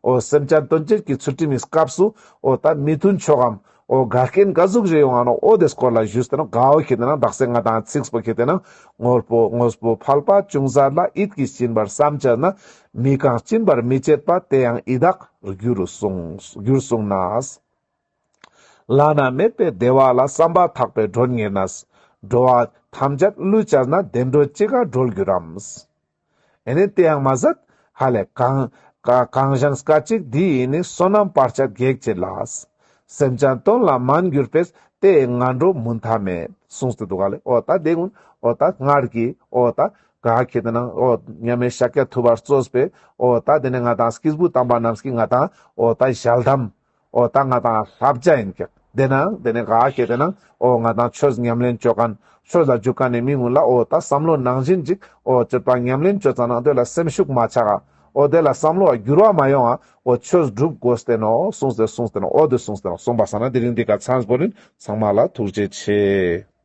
འོ་སེམས་ཅན་དོན་བྱེད་ཀྱི་ཚུལ་ཁྲིམས་ཀྱི་སྐབས་སུ་འོ་ད་མི་མཐུན་ཕྱོགས་འམ། འོ་འགལ་རྐྱེན་ག་ཟུག་ཞིག་ཡོང་ང་ནོག། འོ་དེ་སྐོར་ལ་ཞུས་ཏེ་ནོག། ག་འོ་ཁེ་ཏེ་ན་དག་ས་ང་དང་ཚིགས་པོ་ཁེ་ཏེ་ན་དངོས་པོ་དངོས་པོ་ཕལ་པ་ཅུང་ཟད་ལ་ཡིད་ཀྱིས་སྦྱིན་པར་བསམ་བྱས་ན། མི་གང་སྦྱིན་པར་མི་བྱེད་པ། དེ་ཡང་ཡི་དྭགས་འགྱུར་གསུངས་གསུངས་ན། བླ་ན་མེད་པའི་བདེ་བ་ལ། བསམ་པ་ཐག་པས་མགྲོན་གཉེར་ནས། འགྲོ་བ་ཐམས་ཅད་བསླུས་བྱས་ན། བདེ་འགྲོ་ཅི་དགར་སྒྲོལ་འགྱུར་རམ། ཨེ་ནི་དེ་ཡང་མ་ཟད་ཧ་ལས་གང་གང་གང་ཞིག་སྐད་ཅིག་འདི་ཡིས་ནི། བསོད་ནམས་བར་ཆད་གེགས་བྱེད་ལ། སེམས་ཅན་དོན་ལ་མ་འགྱུར་བས། དེ་ཡི་ངན་འགྲོ་མུ་མཐའ་མེད། གསུངས་ཏེ་འདུག་ག་ལེ། འོ་ད་དེ་ཀུན་འོ་ད་སྔར་གྱི་འོ་ད་ག་ཁེ་ཏེ་ན་འོ་མཉམ་མེད་ཤཱཀྱ་ཐུབ་པས་གཙོས་པའི་འོ་ད་དེ་ནས་ང་དང་སྐྱེས་བུ་དམ་པ་རྣམས་ཀྱི་ང་དང་འོ་ད་ཞལ་གདམས། འོ་ད་ང་དང་བསླབ་བྱ་ཡིན་ཀྱག། དེ་ནའང་དེ་ནས་ག་ཁེ་ཏེ་ན་འོ་ང་དང་ཆོས་ཉམས་ལེན་བཅོ་མཁན་ཆོས་ལ་འཇུག་མཁན་ནི་མི་ཀུན་ལ་འོ་ད་བསམ་བློ་ནང་བཞིན་ཅིག་འོ་སྤྱོད་པ་ཉམས་ལེན་བཅོ་ཙ་ན་དེ་ལ་སེམས་ཤུགས་མ་ཆག་ག། འོ་དེ་ལ་བསམ་བློ་བ་འགྱུར་བ་མ་ཡོང་ང་། འོ་ཆོས་སྒྲུབ་དགོས་ཏེ་ནོག་གསུངས་ཏེ་གསུངས་ཏེ་ནོག། འོ་དེ་གསུངས་ཏེ་ནོག། གསུངས་པ་སང་ན་དེ་རིང་འདི་ཀ་ཚང་པོ་ཡིན། ཚང་མ་ལ་ཐུགས་རྗེ་ཆེ།